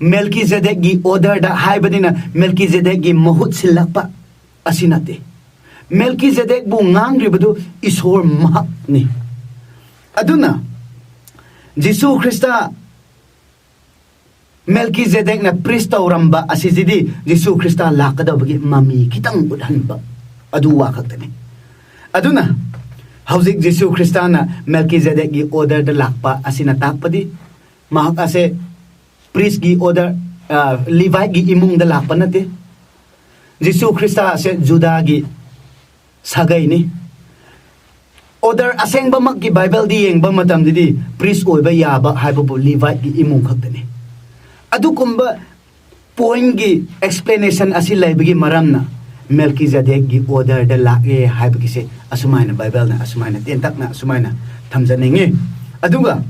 ꯃꯦꯜꯀꯤꯖꯦꯗꯦꯛꯒꯤ orderꯗ ꯍꯥꯏꯕꯅꯤꯅ ꯃꯦꯜꯀꯤꯖꯦꯗꯦꯛꯒꯤ ꯃꯍꯨꯠ ꯁꯤꯜꯂꯛꯄ ꯑꯁꯤ ꯅꯠꯇꯦ꯫ ꯃꯦꯜꯀꯤꯖꯦꯗꯦꯛꯕꯨ ꯉꯥꯡꯂꯤꯕꯗꯨ ꯏꯁꯣꯔ ꯃꯍꯥꯛꯅꯤ꯫ ꯑꯗꯨꯅ ꯖꯤꯁꯨ ꯈ꯭ꯔꯤꯁꯇ ꯃꯦꯜꯀꯤꯖꯦꯗꯦꯛꯅ priest ꯇꯧꯔꯝꯕ ꯑꯁꯤꯁꯤꯗꯤ ꯖꯤꯁꯨ ꯈ꯭ꯔꯤꯁꯇ ꯂꯥꯛꯀꯗꯕꯒꯤ ꯃꯃꯤ ꯈꯤꯇꯪ ꯎꯠꯍꯟꯕ ꯑꯗꯨ ꯋꯥ ꯈꯛꯇꯅꯤ꯫ ꯑꯗꯨꯅ ꯍꯧꯖꯤꯛ ꯖꯤꯁꯨ ꯈ꯭ꯔꯤꯁꯇꯅ ꯃꯦꯜꯀꯤꯖꯦꯗꯦꯛꯒꯤ orderꯗ ꯂꯥꯛꯄ ꯑꯁꯤꯅ ꯇꯥꯛꯄꯗꯤ ꯃꯍꯥꯛ ꯑꯁꯦ priestꯀꯤ order, ꯑ, ꯂꯤꯚꯥꯏꯠꯀꯤ ꯏꯃꯨꯡꯗ ꯂꯥꯛꯄ ꯅꯠꯇꯦ꯫ ꯖꯤꯁꯨ ꯈ꯭ꯔꯤꯁꯇ ꯑꯁꯦ ꯖꯨꯗꯥꯒꯤ ꯁꯥꯒꯩꯅꯤ꯫ Order ꯑꯁꯦꯡꯕꯃꯛꯀꯤ ꯕꯥꯏꯕꯜꯗꯤ ꯌꯦꯡꯕ ꯃꯇꯝꯗꯗꯤ priest ꯑꯣꯏꯕ ꯌꯥꯕ ꯍꯥꯏꯕꯕꯨ ꯂꯤꯚꯥꯏꯠꯀꯤ ꯏꯃꯨꯡ ꯈꯛꯇꯅꯤ꯫ ꯑꯗꯨꯒꯨꯝꯕ pointꯀꯤ explanation ꯑꯁꯤ ꯂꯩꯕꯒꯤ ꯃꯔꯝꯅ ꯃꯦꯜꯀꯤꯖꯦꯗꯦꯛꯒꯤ orderꯗ ꯂꯥꯛꯑꯦ ꯍꯥꯏꯕꯒꯤꯁꯦ ꯑꯁꯨꯃꯥꯏꯅ ꯕꯥꯏꯕꯜꯅ ꯑꯁꯨꯃꯥꯏꯅ ꯇꯦꯟꯇꯛꯅ ꯑꯁꯨꯃꯥꯏꯅ ꯊꯝꯖꯅꯤꯡꯉꯤ꯫ ꯑꯗꯨꯒ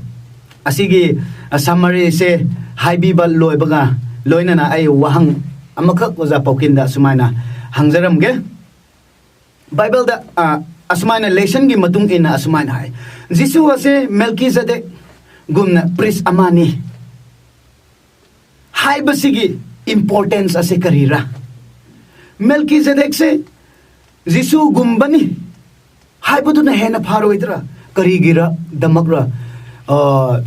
ꯑꯁꯤꯒꯤ, ꯑ, summaryꯁꯦ ꯍꯥꯏꯕꯤꯕ ꯂꯣꯏꯕꯒ ꯂꯣꯏꯅꯅ ꯑꯩ ꯋꯥꯍꯪ ꯑꯃꯈꯛ ꯑꯣꯖꯥ ꯄꯥꯎꯀꯤꯟꯗ ꯑꯁꯨꯃꯥꯏꯅ ꯍꯪꯖꯔꯝꯒꯦ꯫ ꯕꯥꯏꯕꯜꯗ, ꯑ, ꯑꯁꯨꯃꯥꯏꯅ lessonꯒꯤ ꯃꯇꯨꯡ ꯏꯟꯅ ꯑꯁꯨꯃꯥꯏꯅ ꯍꯥꯏ, ꯖꯤꯁꯨ ꯑꯁꯦ ꯃꯦꯜꯀꯤꯖꯦꯗꯦꯛꯒꯨꯝꯅ priest ꯑꯃꯅꯤ ꯍꯥꯏꯕꯁꯤꯒꯤ importance ꯑꯁꯦ ꯀꯔꯤꯔꯥ? ꯃꯦꯜꯀꯤꯖꯦꯗꯦꯛꯁꯦ ꯖꯤꯁꯨꯒꯨꯝꯕꯅꯤ ꯍꯥꯏꯕꯗꯨꯅ ꯍꯦꯟꯅ ꯐꯔꯣꯏꯗ꯭ꯔꯥ? ꯀꯔꯤꯒꯤꯔ ꯗꯃꯛꯔ, ꯑ,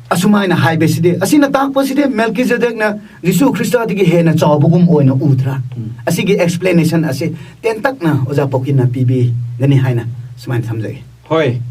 ꯑꯁꯨꯃꯥꯏꯅ ꯍꯥꯏꯕꯁꯤꯗꯤ, ꯑꯁꯤꯅ ꯇꯥꯛꯄꯁꯤꯗꯤ ꯃꯦꯜꯀꯤꯖꯦꯗꯦꯛꯅ ꯖꯤꯁꯨ ꯈ꯭ꯔꯤꯁꯇꯗꯒꯤ ꯍꯦꯟꯅ ꯆꯥꯎꯕꯒꯨꯝ ꯑꯣꯏꯅ ꯎꯗ꯭ꯔꯥ? ꯎꯝ꯫ ꯑꯁꯤꯒꯤ explanation ꯑꯁꯤ ꯇꯦꯟꯇꯛꯅ ꯑꯣꯖꯥ ꯄꯥꯎꯀꯤꯟꯅ ꯄꯤꯕꯤꯒꯅꯤ ꯍꯥꯏꯅ ꯁꯨꯃꯥꯏꯅ ꯊꯝꯖꯒꯦ꯫ ꯍꯣꯏ꯫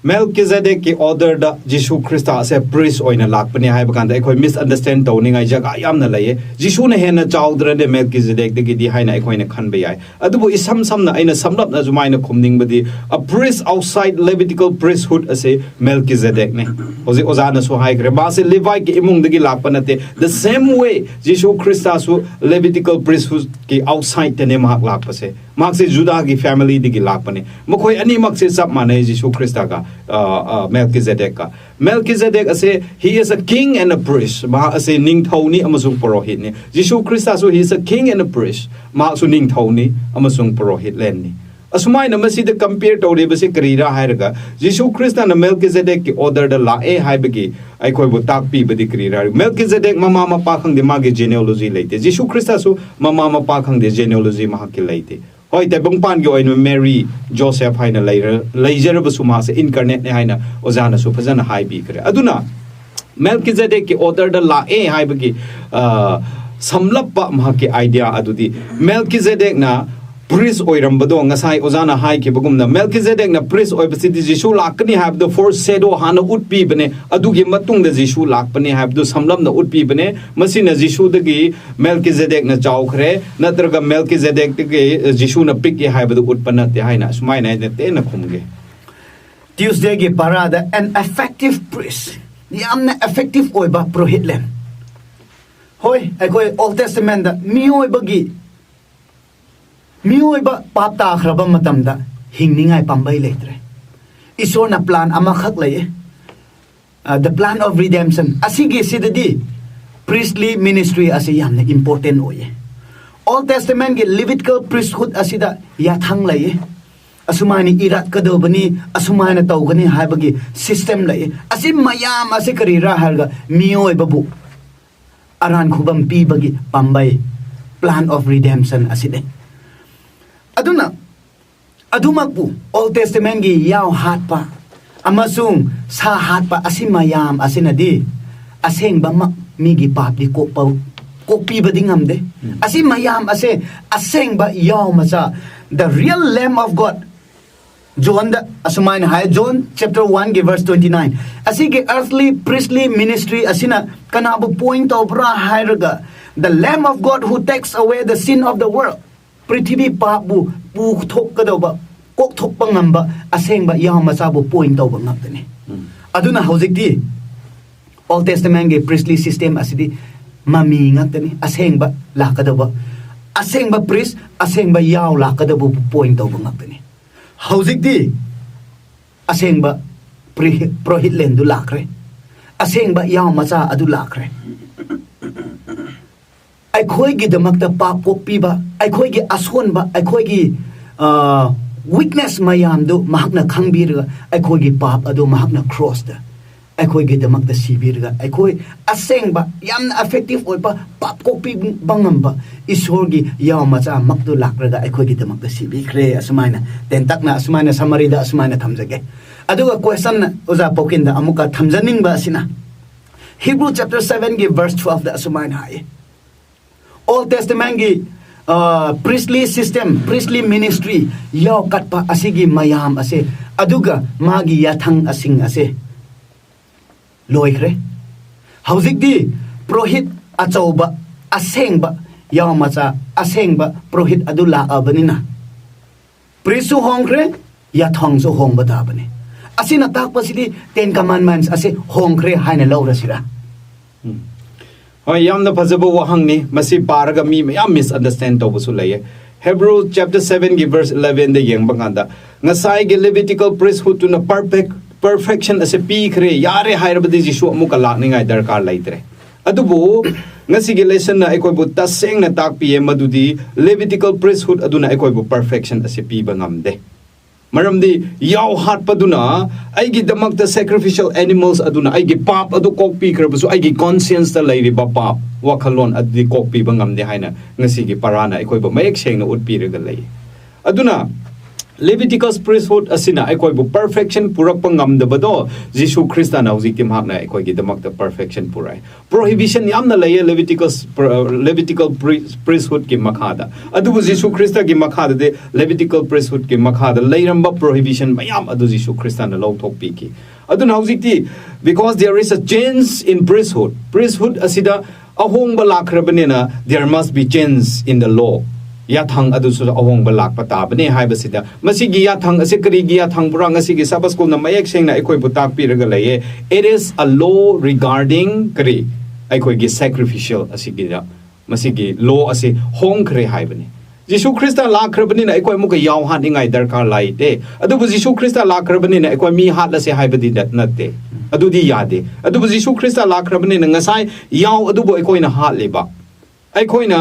ꯃꯦꯜꯀꯤꯖꯦꯗꯦꯛꯀꯤ ꯑꯣꯔꯗꯔꯗ ꯖꯤꯁꯨ ꯈ꯭ꯔꯤꯁꯇ ꯑꯁꯦ ꯄ꯭ꯔꯤꯁ ꯑꯣꯏꯅ ꯂꯥꯛꯄꯅꯦ ꯍꯥꯏꯕ ꯀꯥꯟꯗ ꯑꯩꯈꯣꯏ ꯃꯤꯁꯑꯟꯗꯔꯁ꯭ꯇꯦꯟ ꯇꯧꯅꯤꯡꯉꯥꯏ ꯖꯒꯥ ꯌꯥꯝꯅ ꯂꯩꯌꯦ꯫ ꯖꯤꯁꯨꯅ ꯍꯦꯟꯅ ꯆꯥꯎꯗ꯭ꯔꯅꯦ ꯃꯦꯜꯀꯤꯖꯦꯗꯦꯛꯇꯒꯤꯗꯤ ꯍꯥꯏꯅ ꯑꯩꯈꯣꯏꯅ ꯈꯟꯕ ꯌꯥꯏ꯫ ꯑꯗꯨꯕꯨ ꯏꯁꯝ ꯁꯝꯅ ꯑꯩꯅ ꯁꯝꯂꯞꯅ ꯁꯨꯃꯥꯏꯅ ꯈꯨꯝꯅꯤꯡꯕꯗꯤ, a priest outside Levitical priesthood ꯑꯁꯦ ꯃꯦꯜꯀꯤꯖꯦꯗꯦꯛꯅꯦ꯫ ꯍꯧꯖꯤꯛ ꯑꯣꯖꯥꯅꯁꯨ ꯍꯥꯏꯈ꯭ꯔꯦ, ꯃꯥꯁꯦ ꯂꯤꯚꯥꯏꯒꯤ ꯏꯃꯨꯡꯗꯒꯤ ꯂꯥꯛꯄ ꯅꯠꯇꯦ꯫ The same way ꯖꯤꯁꯨ ꯈ꯭ꯔꯤꯁꯇꯁꯨ ꯂꯦꯚꯤꯇꯤꯀꯦꯜ ꯄ꯭ꯔꯤꯁꯍꯨꯗꯀꯤ ꯑꯥꯎꯠꯁꯥꯏꯗꯇꯅꯦ ꯃꯍꯥꯛ ꯂꯥꯛꯄꯁꯦ꯫ ꯃꯍꯥꯛꯁꯦ ꯖꯨꯗꯥꯒꯤ ꯐꯦꯃꯤꯂꯤꯗꯒꯤ ꯂꯥꯛꯄꯅꯦ꯫ ꯃꯈꯣꯏ ꯑꯅꯤꯃꯛꯁꯦ ꯆꯞ ꯃꯥꯟꯅꯩ, ꯖꯤꯁꯨ ꯈ꯭ꯔꯤꯁꯇꯒ, ꯑ, ꯑ, ꯃꯦꯜꯀꯤꯖꯦꯗꯦꯛꯀ꯫ ꯃꯦꯜꯀꯤꯖꯦꯗꯦꯛ ꯑꯁꯦ, he is a king and a priest, ꯃꯍꯥꯛ ꯑꯁꯦ ꯅꯤꯡꯊꯧꯅꯤ ꯑꯃꯁꯨꯡ ꯄꯨꯔꯣꯍꯤꯠꯅꯤ꯫ ꯖꯤꯁꯨ ꯈ꯭ꯔꯤꯁꯇꯁꯨ, he is a king and a priest, ꯃꯍꯥꯛꯁꯨ ꯅꯤꯡꯊꯧꯅꯤ ꯑꯃꯁꯨꯡ ꯄꯨꯔꯣꯍꯤꯠꯂꯦꯟꯅꯤ꯫ ꯑꯁꯨꯃꯥꯏꯅ ꯃꯁꯤꯗ ꯀꯝꯄꯤꯌꯔ ꯇꯧꯔꯤꯕꯁꯤ ꯀꯔꯤꯔꯥ ꯍꯥꯏꯔꯒ, ꯖꯤꯁꯨ ꯈ꯭ꯔꯤꯁꯇꯅ ꯃꯦꯜꯀꯤꯖꯦꯗꯦꯛꯀꯤ ꯑꯣꯔꯗꯔꯗ ꯂꯥꯛꯑꯦ ꯍꯥꯏꯕꯒꯤ ꯑꯩꯈꯣꯏꯕꯨ ꯇꯥꯛꯄꯤꯕꯗꯤ ꯀꯔꯤꯔꯥ ꯍꯥꯏꯔꯒ, ꯃꯦꯜꯀꯤꯖꯦꯗꯦꯛ ꯃꯃꯥ ꯃꯄꯥ ꯈꯪꯗꯦ, ꯃꯥꯒꯤ ꯖꯦꯅꯦꯑꯣꯂꯣꯖꯤ ꯂꯩꯇꯦ꯫ ꯖꯤꯁꯨ ꯈ꯭ꯔꯤꯁꯇꯁꯨ ꯃꯃꯥ ꯃꯄꯥ ꯈꯪꯗꯦ, ꯖꯦꯅꯦꯑꯣꯂꯣꯖꯤ ꯃꯍꯥꯛꯀꯤ ꯂꯩꯇꯦ꯫ ꯍꯣꯏ, ꯇꯥꯏꯕꯪꯄꯥꯟꯒꯤ ꯑꯣꯏꯅ ꯃꯦꯔꯤ, ꯖꯣꯁꯦꯐ ꯍꯥꯏꯅ ꯂꯩꯔ-, ꯂꯩꯖꯔꯕꯁꯨ ꯃꯍꯥꯛꯁꯦ ꯏꯟꯀꯥꯔꯅꯦꯠꯅꯦ ꯍꯥꯏꯅ ꯑꯣꯖꯥꯅꯁꯨ ꯐꯖꯅ ꯍꯥꯏꯕꯤꯈ꯭ꯔꯦ꯫ ꯑꯗꯨꯅ ꯃꯦꯜꯀꯤꯖꯦꯗꯦꯛꯀꯤ ꯑꯣꯔꯗꯔꯗ ꯂꯥꯛꯑꯦ ꯍꯥꯏꯕꯒꯤ, ꯑ, ꯁꯝꯂꯞꯄ ꯃꯍꯥꯛꯀꯤ ꯑꯥꯏꯗꯤꯌꯥ ꯑꯗꯨꯗꯤ, ꯃꯦꯜꯀꯤꯖꯦꯗꯦꯛꯅ ꯄ꯭ꯔꯤꯁ ꯑꯣꯏꯔꯝꯕꯗꯣ, ꯉꯁꯥꯏ ꯑꯣꯖꯥꯅ ꯍꯥꯏꯈꯤꯕꯒꯨꯝꯅ, ꯃꯦꯜꯀꯤꯖꯦꯗꯦꯛꯅ ꯄ꯭ꯔꯤꯁ ꯑꯣꯏꯕꯁꯤꯗꯤ ꯖꯤꯁꯨ ꯂꯥꯛꯀꯅꯤ ꯍꯥꯏꯕꯗꯣ ꯐꯣꯔ ꯁꯦꯗꯣ ꯍꯥꯟꯅ ꯎꯠꯄꯤꯕꯅꯦ꯫ ꯑꯗꯨꯒꯤ ꯃꯇꯨꯡꯗ ꯖꯤꯁꯨ ꯂꯥꯛꯄꯅꯤ ꯍꯥꯏꯕꯗꯨ ꯁꯝꯂꯞꯅ ꯎꯠꯄꯤꯕꯅꯦ꯫ ꯃꯁꯤꯅ ꯖꯤꯁꯨꯗꯒꯤ ꯃꯦꯜꯀꯤꯖꯦꯗꯦꯛꯅ ꯆꯥꯎꯈ꯭ꯔꯦ, ꯅꯠꯇ꯭ꯔꯒ ꯃꯦꯜꯀꯤꯖꯦꯗꯦꯛꯇꯒꯤ ꯖꯤꯁꯨꯅ ꯄꯤꯛꯑꯦ ꯍꯥꯏꯕꯗꯨ ꯎꯠꯄ ꯅꯠꯇꯦ ꯍꯥꯏꯅ ꯑꯁꯨꯃꯥꯏꯅ ꯑꯩꯅ ꯇꯦꯟꯅ ꯈꯨꯝꯒꯦ꯫ ꯇ꯭ꯌꯨꯁꯗꯦꯒꯤ ꯄꯥꯔꯥꯗ an effective priest, ꯌꯥꯝꯅ effective ꯑꯣꯏꯕ ꯄꯨꯔꯣꯍꯤꯠꯂꯦꯟ꯫ ꯍꯣꯏ, ꯑꯩꯈꯣꯏ ꯑꯣꯜ ꯇꯦꯁꯇꯃꯦꯟꯗ ꯃꯤꯑꯣꯏꯕꯒꯤ, ꯃꯤꯑꯣꯏꯕ ꯄꯥꯞ ꯇꯥꯈ꯭ꯔꯕ ꯃꯇꯝꯗ ꯍꯤꯡꯅꯤꯡꯉꯥꯏ ꯄꯥꯝꯕꯩ ꯂꯩꯇ꯭ꯔꯦ꯫ ꯏꯁꯣꯔꯅ ꯄ꯭ꯂꯥꯟ ꯑꯃꯈꯛ ꯂꯩꯌꯦ, the plan of redemption꯫ ꯑꯁꯤꯒꯤ ꯁꯤꯗꯗꯤ priestly ministry ꯑꯁꯤ ꯌꯥꯝꯅ important ꯑꯣꯏꯌꯦ꯫ ꯑꯣꯜ ꯇꯦꯁꯇꯃꯦꯟꯒꯤ ꯂꯤꯚꯤꯇꯤꯀꯦꯜ ꯄ꯭ꯔꯤꯁꯍꯨꯗ ꯑꯁꯤꯗ ꯌꯥꯊꯪ ꯂꯩꯌꯦ꯫ ꯑꯁꯨꯃꯥꯏꯅ ꯏꯔꯛꯀꯗꯧꯕꯅꯤ, ꯑꯁꯨꯃꯥꯏꯅ ꯇꯧꯒꯅꯤ ꯍꯥꯏꯕꯒꯤ ꯁꯤꯁꯇꯦꯝ ꯂꯩꯌꯦ꯫ ꯑꯁꯤ ꯃꯌꯥꯝ ꯑꯁꯤ ꯀꯔꯤꯔꯥ ꯍꯥꯏꯔꯒ, ꯃꯤꯑꯣꯏꯕꯕꯨ ꯑꯔꯥꯟ ꯈꯨꯕꯝ ꯄꯤꯕꯒꯤ ꯄꯥꯝꯕꯩ, plan of redemption ꯑꯁꯤꯅꯤ꯫ ꯑꯗꯨꯅ ꯑꯗꯨꯃꯛꯄꯨ ꯑꯣꯜ ꯇꯦꯁꯇꯃꯦꯟꯒꯤ ꯌꯥꯎ ꯍꯥꯠꯄ ꯑꯃꯁꯨꯡ ꯁꯥ ꯍꯥꯠꯄ ꯑꯁꯤ ꯃꯌꯥꯝ ꯑꯁꯤꯅꯗꯤ ꯑꯁꯦꯡꯕꯃꯛ ꯃꯤꯒꯤ ꯄꯥꯞꯇꯤ ꯀꯣꯛꯄ, ꯀꯣꯛꯄꯤꯕꯗꯤ ꯉꯝꯗꯦ꯫ ꯑꯁꯤ ꯃꯌꯥꯝ ꯑꯁꯦ ꯑꯁꯦꯡꯕ ꯌꯥꯎ ꯃꯆꯥ, the real Lamb of God, ꯖꯣꯟꯗ ꯑꯁꯨꯃꯥꯏꯅ ꯍꯥꯏ, John chapter one ꯒꯤ verse twenty nine, ꯑꯁꯤꯒꯤ earthly priestly ministry ꯑꯁꯤꯅ ꯀꯅꯥꯕꯨ point ꯇꯧꯕ꯭ꯔꯥ ꯍꯥꯏꯔꯒ, "The Lamb of God who takes away the sin of the world." ꯄ꯭ꯔꯤꯊꯤꯕꯤ ꯄꯥꯞꯄꯨ ꯄꯨꯊꯣꯛꯀꯗꯧꯕ, ꯀꯣꯛꯊꯣꯛꯄ ꯉꯝꯕ ꯑꯁꯦꯡꯕ ꯌꯥꯎ ꯃꯆꯥꯕꯨ point ꯇꯧꯕ ꯉꯥꯛꯇꯅꯤ꯫ ꯑꯗꯨꯅ ꯍꯧꯖꯤꯛꯇꯤ Old Testament ꯀꯤ priestly system ꯑꯁꯤꯗꯤ ꯃꯃꯤ ꯉꯥꯛꯇꯅꯤ꯫ ꯑꯁꯦꯡꯕ ꯂꯥꯛꯀꯗꯧꯕ, ꯑꯁꯦꯡꯕ priest, ꯑꯁꯦꯡꯕ ꯌꯥꯎ ꯂꯥꯛꯀꯗꯧꯕꯕꯨ point ꯇꯧꯕ ꯉꯥꯛꯇꯅꯤ꯫ ꯍꯧꯖꯤꯛꯇꯤ ꯑꯁꯦꯡꯕ ꯄ꯭ꯔꯤ-, ꯄ꯭ꯔꯣꯍꯤꯠꯂꯦꯟꯗꯨ ꯂꯥꯛꯈ꯭ꯔꯦ꯫ ꯑꯁꯦꯡꯕ ꯌꯥꯎ ꯃꯆꯥ ꯑꯗꯨ ꯂꯥꯛꯈ꯭ꯔꯦ꯫ ꯑꯩꯈꯣꯏꯒꯤꯗꯃꯛꯇ ꯄꯥꯞ ꯀꯣꯛꯄꯤꯕ, ꯑꯩꯈꯣꯏꯒꯤ ꯑꯁꯣꯟꯕ, ꯑꯩꯈꯣꯏꯒꯤ, ꯑ, weakness ꯃꯌꯥꯝꯗꯨ ꯃꯍꯥꯛꯅ ꯈꯪꯕꯤꯔꯒ, ꯑꯩꯈꯣꯏꯒꯤ ꯄꯥꯞ ꯑꯗꯨ ꯃꯍꯥꯛꯅ cross ꯇ ꯑꯩꯈꯣꯏꯒꯤꯗꯃꯛꯇ ꯁꯤꯕꯤꯔꯒ, ꯑꯩꯈꯣꯏ ꯑꯁꯦꯡꯕ, ꯌꯥꯝꯅ effective ꯑꯣꯏꯕ, ꯄꯥꯞ ꯀꯣꯛꯄꯤꯕ ꯉꯝꯕ ꯏꯁꯣꯔꯒꯤ ꯌꯥꯎ ꯃꯆꯥꯃꯛꯇꯨ ꯂꯥꯛꯂꯒ ꯑꯩꯈꯣꯏꯒꯤꯗꯃꯛꯇ ꯁꯤꯕꯤꯈ꯭ꯔꯦ꯫ ꯑꯁꯨꯃꯥꯏꯅ ꯇꯦꯟꯇꯛꯅ ꯑꯁꯨꯃꯥꯏꯅ summary ꯗ ꯑꯁꯨꯃꯥꯏꯅ ꯊꯝꯖꯒꯦ꯫ ꯑꯗꯨꯒ question ꯑꯣꯖꯥ ꯄꯣꯀꯤꯟꯗ ꯑꯃꯨꯛꯀ ꯊꯝꯖꯅꯤꯡꯕ ꯑꯁꯤꯅ, Hebrew chapter seven ꯒꯤ verse twelve ꯗ ꯑꯁꯨꯃꯥꯏꯅ ꯍꯥꯏꯌꯦ, Old Testament ꯀꯤ, ꯑ, priestly system, priestly ministry ꯌꯥꯎ ꯀꯠꯄ ꯑꯁꯤꯒꯤ ꯃꯌꯥꯝ ꯑꯁꯦ, ꯑꯗꯨꯒ ꯃꯥꯒꯤ ꯌꯥꯊꯪ ꯑꯁꯤꯡ ꯑꯁꯦ ꯂꯣꯏꯈ꯭ꯔꯦ꯫ ꯍꯧꯖꯤꯛꯇꯤ ꯄ꯭ꯔꯣꯍꯤꯠ ꯑꯆꯧꯕ, ꯑꯁꯦꯡꯕ ꯌꯥꯎ ꯃꯆꯥ, ꯑꯁꯦꯡꯕ ꯄ꯭ꯔꯣꯍꯤꯠ ꯑꯗꯨ ꯂꯥꯛꯑꯕꯅꯤꯅ, priest ꯁꯨ ꯍꯣꯡꯈ꯭ꯔꯦ, ꯌꯥꯊꯪꯁꯨ ꯍꯣꯡꯕ ꯇꯥꯕꯅꯤ꯫ ꯑꯁꯤꯅ ꯇꯥꯛꯄꯁꯤꯗꯤ Ten Commandments ꯑꯁꯦ ꯍꯣꯡꯈ꯭ꯔꯦ ꯍꯥꯏꯅ ꯂꯧꯔꯁꯤꯔꯥ? ꯎꯝ꯫ ꯍꯣꯏ, ꯌꯥꯝꯅ ꯐꯖꯕ ꯋꯥꯍꯪꯅꯤ꯫ ꯃꯁꯤ ꯄꯥꯔꯒ ꯃꯤ ꯃꯌꯥꯝ misunderstand ꯇꯧꯕꯁꯨ ꯂꯩꯌꯦ꯫ Hebrew chapter seven ꯒꯤ verse eleven ꯗ ꯌꯦꯡꯕ ꯀꯥꯟꯗ, ꯉꯁꯥꯏꯒꯤ Levitical priesthood ꯇꯨꯅ perfect, perfection ꯑꯁꯦ ꯄꯤꯈ꯭ꯔꯦ, ꯌꯥꯔꯦ ꯍꯥꯏꯔꯕꯗꯤ ꯖꯤꯁꯨ ꯑꯃꯨꯛꯀ ꯂꯥꯛꯅꯤꯡꯉꯥꯏ ꯗꯔꯀꯥꯔ ꯂꯩꯇ꯭ꯔꯦ꯫ ꯑꯗꯨꯕꯨ ꯉꯁꯤꯒꯤ lesson ꯅ ꯑꯩꯈꯣꯏꯕꯨ ꯇꯁꯦꯡꯅ ꯇꯥꯛꯄꯤꯌꯦ ꯃꯗꯨꯗꯤ Levitical priesthood ꯑꯗꯨꯅ ꯑꯩꯈꯣꯏꯕꯨ perfection ꯑꯁꯦ ꯄꯤꯕ ꯉꯝꯗꯦ꯫ ꯃꯔꯝꯗꯤ ꯌꯥꯎ ꯍꯥꯠꯄꯗꯨꯅ ꯑꯩꯒꯤꯗꯃꯛꯇ sacrificial animals ꯑꯗꯨꯅ ꯑꯩꯒꯤ ꯄꯥꯞ ꯑꯗꯨ ꯀꯣꯛꯄꯤꯈ꯭ꯔꯕꯁꯨ, ꯑꯩꯒꯤ conscience ꯇ ꯂꯩꯔꯤꯕ ꯄꯥꯞ ꯋꯥꯈꯜꯂꯣꯟ ꯑꯗꯨꯗꯤ ꯀꯣꯛꯄꯤꯕ ꯉꯝꯗꯦ ꯍꯥꯏꯅ ꯉꯁꯤꯒꯤ ꯄꯔꯥꯅ ꯑꯩꯈꯣꯏꯕꯨ ꯃꯌꯦꯛ ꯁꯦꯡꯅ ꯎꯠꯄꯤꯔꯒ ꯂꯩ꯫ ꯑꯗꯨꯅ Leviticus priesthood ꯑꯁꯤꯅ ꯑꯩꯈꯣꯏꯕꯨ perfection ꯄꯨꯔꯛꯄ ꯉꯝꯗꯕꯗꯣ, ꯖꯤꯁꯨ ꯈ꯭ꯔꯤꯁꯇꯅ ꯍꯧꯖꯤꯛꯇꯤ ꯃꯍꯥꯛꯅ ꯑꯩꯈꯣꯏꯒꯤꯗꯃꯛꯇ perfection ꯄꯨꯔꯛꯑꯦ꯫ Prohibition ꯌꯥꯝꯅ ꯂꯩꯌꯦ Leviticus, Levitical priesthoodꯀꯤ ꯃꯈꯥꯗ, ꯑꯗꯨꯕꯨ ꯖꯤꯁꯨ ꯈ꯭ꯔꯤꯁꯇꯒꯤ ꯃꯈꯥꯗꯗꯤ, Levitical priesthoodꯀꯤ ꯃꯈꯥꯗ ꯂꯩꯔꯝꯕ prohibition ꯃꯌꯥꯝ ꯑꯗꯨ ꯖꯤꯁꯨ ꯈ꯭ꯔꯤꯁꯇꯅ ꯂꯧꯊꯣꯛꯄꯤꯈꯤ꯫ ꯑꯗꯨꯅ ꯍꯧꯖꯤꯛꯇꯤ, because there is a change in priesthood, priesthood ꯑꯁꯤꯗ ꯑꯍꯣꯡꯕ ꯂꯥꯛꯈ꯭ꯔꯕꯅꯤꯅ, there must be change in the law. ꯌꯥꯊꯪ ꯑꯗꯨꯁꯨ ꯑꯍꯣꯡꯕ ꯂꯥꯛꯄ ꯇꯥꯕꯅꯦ ꯍꯥꯏꯕꯁꯤꯗ, ꯃꯁꯤꯒꯤ ꯌꯥꯊꯪ ꯑꯁꯤ ꯀꯔꯤꯒꯤ ꯌꯥꯊꯪꯕꯨꯔꯥ? ꯉꯁꯤꯒꯤ Sabbath schoolꯅ ꯃꯌꯦꯛ ꯁꯦꯡꯅ ꯑꯩꯈꯣꯏꯕꯨ ꯇꯥꯛꯄꯤꯔꯒ ꯂꯩꯌꯦ꯫ It is a law regarding ꯀꯔꯤ? ꯑꯩꯈꯣꯏꯒꯤ sacrificial ꯑꯁꯤꯒꯤꯗ, ꯃꯁꯤꯒꯤ law ꯑꯁꯤ ꯍꯣꯡꯈ꯭ꯔꯦ ꯍꯥꯏꯕꯅꯤ꯫ ꯖꯤꯁꯨ ꯈ꯭ꯔꯤꯁꯇ ꯂꯥꯛꯈ꯭ꯔꯕꯅꯤꯅ ꯑꯩꯈꯣꯏ ꯑꯃꯨꯛꯀ ꯌꯥꯎ ꯍꯥꯠꯅꯤꯡꯉꯥꯏ ꯗꯔꯀꯥꯔ ꯂꯩꯇꯦ꯫ ꯑꯗꯨꯕꯨ ꯖꯤꯁꯨ ꯈ꯭ꯔꯤꯁꯇ ꯂꯥꯛꯈ꯭ꯔꯕꯅꯤꯅ ꯑꯩꯈꯣꯏ ꯃꯤ ꯍꯥꯠꯂꯁꯦ ꯍꯥꯏꯕꯗꯤ ꯅꯠ-, ꯅꯠꯇꯦ꯫ ꯑꯗꯨꯗꯤ ꯌꯥꯗꯦ꯫ ꯑꯗꯨꯕꯨ ꯖꯤꯁꯨ ꯈ꯭ꯔꯤꯁꯇ ꯂꯥꯛꯈ꯭ꯔꯕꯅꯤꯅ ꯉꯁꯥꯏ ꯌꯥꯎ ꯑꯗꯨꯕꯨ ꯑꯩꯈꯣꯏꯅ ꯍꯥꯠꯂꯤꯕ, ꯑꯩꯈꯣꯏꯅ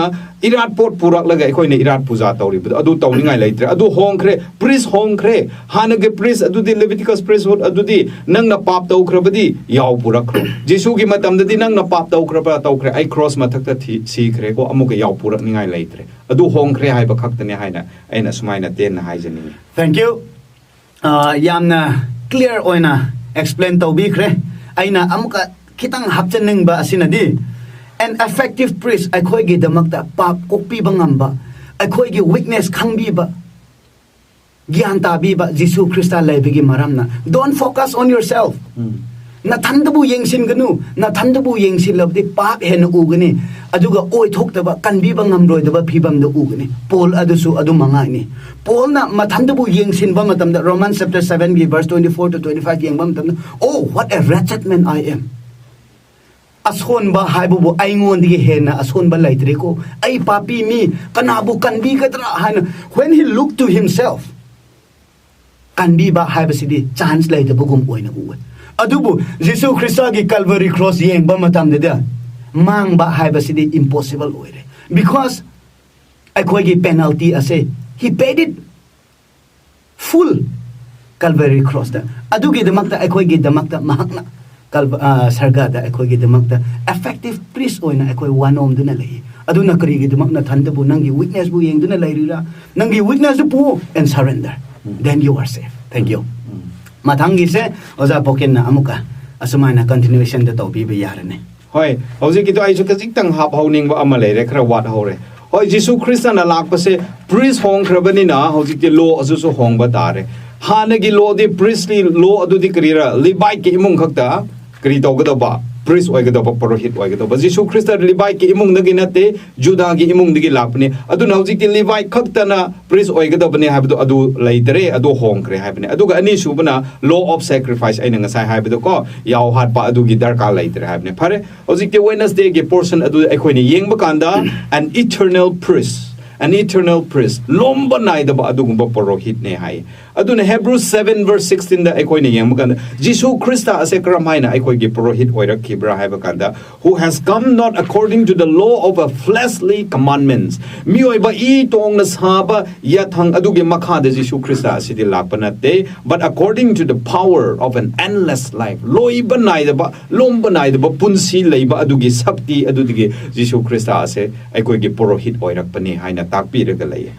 ꯏꯔꯥꯠ ꯄꯣꯠ ꯄꯨꯔꯛꯂꯒ ꯑꯩꯈꯣꯏꯅ ꯏꯔꯥꯠ ꯄꯨꯖꯥ ꯇꯧꯔꯤꯕꯗꯣ, ꯑꯗꯨ ꯇꯧꯅꯤꯡꯉꯥꯏ ꯂꯩꯇ꯭ꯔꯦ꯫ ꯑꯗꯨ ꯍꯣꯡꯈ꯭ꯔꯦ, priest ꯍꯣꯡꯈ꯭ꯔꯦ꯫ ꯍꯥꯟꯅꯒꯤ priest ꯑꯗꯨꯗꯤ, Leviticus priesthood ꯑꯗꯨꯗꯤ, ꯅꯪꯅ ꯄꯥꯞ ꯇꯧꯈ꯭ꯔꯕꯗꯤ ꯌꯥꯎ ꯄꯨꯔꯛꯈ꯭ꯔꯣ꯫ ꯖꯤꯁꯨꯒꯤ ꯃꯇꯝꯗꯗꯤ ꯅꯪꯅ ꯄꯥꯞ ꯇꯧꯈ꯭ꯔꯕ ꯇꯧꯈ꯭ꯔꯦ, ꯑꯩ cross ꯃꯊꯛꯇ ꯊꯤ-, ꯁꯤꯈ꯭ꯔꯦꯀꯣ, ꯑꯃꯨꯛꯀ ꯌꯥꯎ ꯄꯨꯔꯛꯅꯤꯡꯉꯥꯏ ꯂꯩꯇ꯭ꯔꯦ꯫ ꯑꯗꯨ ꯍꯣꯡꯈ꯭ꯔꯦ ꯍꯥꯏꯕ ꯈꯛꯇꯅꯦ ꯍꯥꯏꯅ ꯑꯩꯅ ꯁꯨꯃꯥꯏꯅ ꯇꯦꯟꯅ ꯍꯥꯏꯖꯅꯤꯡꯉꯤ꯫ Thank you. ꯑ, ꯌꯥꯝꯅ clear ꯑꯣꯏꯅ explain ꯇꯧꯕꯤꯈ꯭ꯔꯦ꯫ ꯑꯩꯅ ꯑꯃꯨꯛꯀ ꯈꯤꯇꯪ ꯍꯥꯞꯆꯟꯅꯤꯡꯕ ꯑꯁꯤꯅꯗꯤ, an effective priest, ꯑꯩꯈꯣꯏꯒꯤꯗꯃꯛꯇ ꯄꯥꯞ ꯀꯣꯛꯄꯤꯕ ꯉꯝꯕ, ꯑꯩꯈꯣꯏꯒꯤ weakness ꯈꯪꯕꯤꯕ, ꯒ꯭ꯌꯥꯟ ꯇꯥꯕꯤꯕ ꯖꯤꯁꯨ ꯈ꯭ꯔꯤꯁꯇ ꯂꯩꯕꯒꯤ ꯃꯔꯝꯅ꯫ Don't focus on yourself. ꯅꯊꯟꯗꯕꯨ ꯌꯦꯡꯁꯤꯟꯒꯅꯨ꯫ ꯅꯊꯟꯗꯕꯨ ꯌꯦꯡꯁꯤꯜꯂꯕꯗꯤ ꯄꯥꯞ ꯍꯦꯟꯅ ꯎꯒꯅꯤ, ꯑꯗꯨꯒ ꯑꯣꯏꯊꯣꯛꯇꯕ, ꯀꯟꯕꯤꯕ ꯉꯝꯂꯣꯏꯗꯕ ꯐꯤꯕꯝꯗ ꯎꯒꯅꯤ꯫ ꯄꯣꯜ ꯑꯗꯨꯁꯨ ꯑꯗꯨ ꯃꯉꯥꯏꯅꯤ꯫ ꯄꯣꯜꯅ ꯃꯊꯟꯗꯕꯨ ꯌꯦꯡꯁꯤꯟꯕ ꯃꯇꯝꯗ, Romans chapter sevenꯒꯤ verse twenty four to twenty five ꯌꯦꯡꯕ ꯃꯇꯝꯗ, "Oh, what a wretched man I am." ꯑꯁꯣꯟꯕ ꯍꯥꯏꯕꯕꯨ ꯑꯩꯉꯣꯟꯗꯒꯤ ꯍꯦꯟꯅ ꯑꯁꯣꯟꯕ ꯂꯩꯇ꯭ꯔꯦꯀꯣ꯫ ꯑꯩ ꯄꯥꯄꯤ ꯃꯤ, ꯀꯅꯥꯕꯨ ꯀꯟꯕꯤꯒꯗ꯭ꯔꯥ ꯍꯥꯏꯅ, when he looked to himself, ꯀꯟꯕꯤꯕ ꯍꯥꯏꯕꯁꯤꯗꯤ chance ꯂꯩꯇꯕꯒꯨꯝ ꯑꯣꯏꯅ ꯎꯋꯦ꯫ ꯑꯗꯨꯕꯨ ꯖꯤꯁꯨ ꯈ꯭ꯔꯤꯁꯇꯒꯤ Calvary cross ꯌꯦꯡꯕ ꯃꯇꯝꯗꯗꯤ ꯃꯥꯡꯕ ꯍꯥꯏꯕꯁꯤꯗꯤ impossible ꯑꯣꯏꯔꯦ꯫ Because ꯑꯩꯈꯣꯏꯒꯤ penalty ꯑꯁꯦ he paid it full Calvary crossꯇ꯫ ꯑꯗꯨꯒꯤꯗꯃꯛꯇ, ꯑꯩꯈꯣꯏꯒꯤꯗꯃꯛꯇ ꯃꯍꯥꯛꯅ ꯀꯜꯕ-, ꯑ, ꯁꯔꯒꯥꯗ ꯑꯩꯈꯣꯏꯒꯤꯗꯃꯛꯇ effective priest ꯑꯣꯏꯅ ꯑꯩꯈꯣꯏ ꯋꯥꯅꯣꯝꯗꯨꯅ ꯂꯩ꯫ ꯑꯗꯨꯅ ꯀꯔꯤꯒꯤꯗꯃꯛ ꯅꯊꯟꯗꯕꯨ ꯅꯪꯒꯤ weaknessꯕꯨ ꯌꯦꯡꯗꯨꯅ ꯂꯩꯔꯤꯔꯥ? ꯅꯪꯒꯤ weaknessꯗꯨ ꯄꯨꯑꯣ and surrender꯫ Then you are safe. Thank you. ꯃꯊꯪꯒꯤꯁꯦ ꯑꯣꯖꯥ ꯄꯣꯀꯤꯟꯅ ꯑꯃꯨꯛꯀ ꯑꯁꯨꯃꯥꯏꯅ continuationꯗ ꯇꯧꯕꯤꯕ ꯌꯥꯔꯅꯤ꯫ ꯍꯣꯏ, ꯍꯧꯖꯤꯛꯀꯤꯗꯣ ꯑꯩꯁꯨ ꯈꯖꯤꯛꯇꯪ ꯍꯥꯞꯍꯧꯅꯤꯡꯕ ꯑꯃ ꯂꯩꯔꯦ, ꯈꯔ ꯋꯥꯠꯍꯧꯔꯦ꯫ ꯍꯣꯏ, ꯖꯤꯁꯨ ꯈ꯭ꯔꯤꯁꯇꯅ ꯂꯥꯛꯄꯁꯦ priest ꯍꯣꯡꯈ꯭ꯔꯕꯅꯤꯅ ꯍꯧꯖꯤꯛꯇꯤ law ꯑꯗꯨꯁꯨ ꯍꯣꯡꯕ ꯇꯥꯔꯦ꯫ ꯍꯥꯟꯅꯒꯤ lawꯗꯤ, priestly law ꯑꯗꯨꯗꯤ ꯀꯔꯤꯔ? ꯂꯤꯚꯥꯏꯠꯀꯤ ꯏꯃꯨꯡ ꯈꯛꯇ ꯀꯔꯤ ꯇꯧꯒꯗꯧꯕ? Priest ꯑꯣꯏꯒꯗꯧꯕ, ꯄꯨꯔꯣꯍꯤꯠ ꯑꯣꯏꯒꯗꯧꯕ꯫ ꯖꯤꯁꯨ ꯈ꯭ꯔꯤꯁꯇ ꯂꯤꯚꯥꯏꯠꯀꯤ ꯏꯃꯨꯡꯗꯒꯤ ꯅꯠꯇꯦ, ꯖꯨꯗꯥꯒꯤ ꯏꯃꯨꯡꯗꯒꯤ ꯂꯥꯛꯄꯅꯤ꯫ ꯑꯗꯨꯅ ꯍꯧꯖꯤꯛꯇꯤ ꯂꯤꯚꯥꯏꯠ ꯈꯛꯇꯅ priest ꯑꯣꯏꯒꯗꯕꯅꯤ ꯍꯥꯏꯕꯗꯨ ꯑꯗꯨ ꯂꯩꯇ꯭ꯔꯦ, ꯑꯗꯨ ꯍꯣꯡꯈ꯭ꯔꯦ ꯍꯥꯏꯕꯅꯤ꯫ ꯑꯗꯨꯒ ꯑꯅꯤꯁꯨꯕꯅ law of sacrifice, ꯑꯩꯅ ꯉꯁꯥꯏ ꯍꯥꯏꯕꯗꯣ ꯀꯣ, ꯌꯥꯎ ꯍꯥꯠꯄ ꯑꯗꯨꯒꯤ ꯗꯔꯀꯥꯔ ꯂꯩꯇ꯭ꯔꯦ ꯍꯥꯏꯕꯅꯤ꯫ ꯐꯔꯦ, ꯍꯧꯖꯤꯛꯇꯤ Wednesdayꯒꯤ portion ꯑꯗꯨ ꯑꯩꯈꯣꯏꯅ ꯌꯦꯡꯕ ꯀꯥꯟꯗ, an eternal priest, an eternal priest, ꯂꯣꯝꯕ ꯅꯥꯏꯗꯕ ꯑꯗꯨꯒꯨꯝꯕ ꯄꯨꯔꯣꯍꯤꯠꯅꯦ ꯍꯥꯏ꯫ ꯑꯗꯨꯅ Hebrews seven verse sixteenꯗ ꯑꯩꯈꯣꯏꯅ ꯌꯦꯡꯕ ꯀꯥꯟꯗ ꯖꯤꯁꯨ ꯈ꯭ꯔꯤꯁꯇ ꯑꯁꯦ ꯀꯔꯝ ꯍꯥꯏꯅ ꯑꯩꯈꯣꯏꯒꯤ ꯄꯨꯔꯣꯍꯤꯠ ꯑꯣꯏꯔꯛꯈꯤꯕ꯭ꯔꯥ ꯍꯥꯏꯕ ꯀꯥꯟꯗ, who has come not according to the law of a fleshly commandments, ꯃꯤꯑꯣꯏꯕ ꯏ ꯇꯣꯡꯅ ꯁꯥꯕ ꯌꯥꯊꯪ ꯑꯗꯨꯒꯤ ꯃꯈꯥꯗ ꯖꯤꯁꯨ ꯈ꯭ꯔꯤꯁꯇ ꯑꯁꯤꯗꯤ ꯂꯥꯛꯄ ꯅꯠꯇꯦ, but according to the power of an endless life, ꯂꯣꯏꯕ ꯅꯥꯏꯗꯕ, ꯂꯣꯝꯕ ꯅꯥꯏꯗꯕ ꯄꯨꯟꯁꯤ ꯂꯩꯕ ꯑꯗꯨꯒꯤ ꯁꯛꯇꯤ ꯑꯗꯨꯗꯒꯤ ꯖꯤꯁꯨ ꯈ꯭ꯔꯤꯁꯇ ꯑꯁꯦ ꯑꯩꯈꯣꯏꯒꯤ ꯄꯨꯔꯣꯍꯤꯠ ꯑꯣꯏꯔꯛꯄꯅꯤ ꯍꯥꯏꯅ ꯇꯥꯛꯄꯤꯔꯒ ꯂꯩꯌꯦ꯫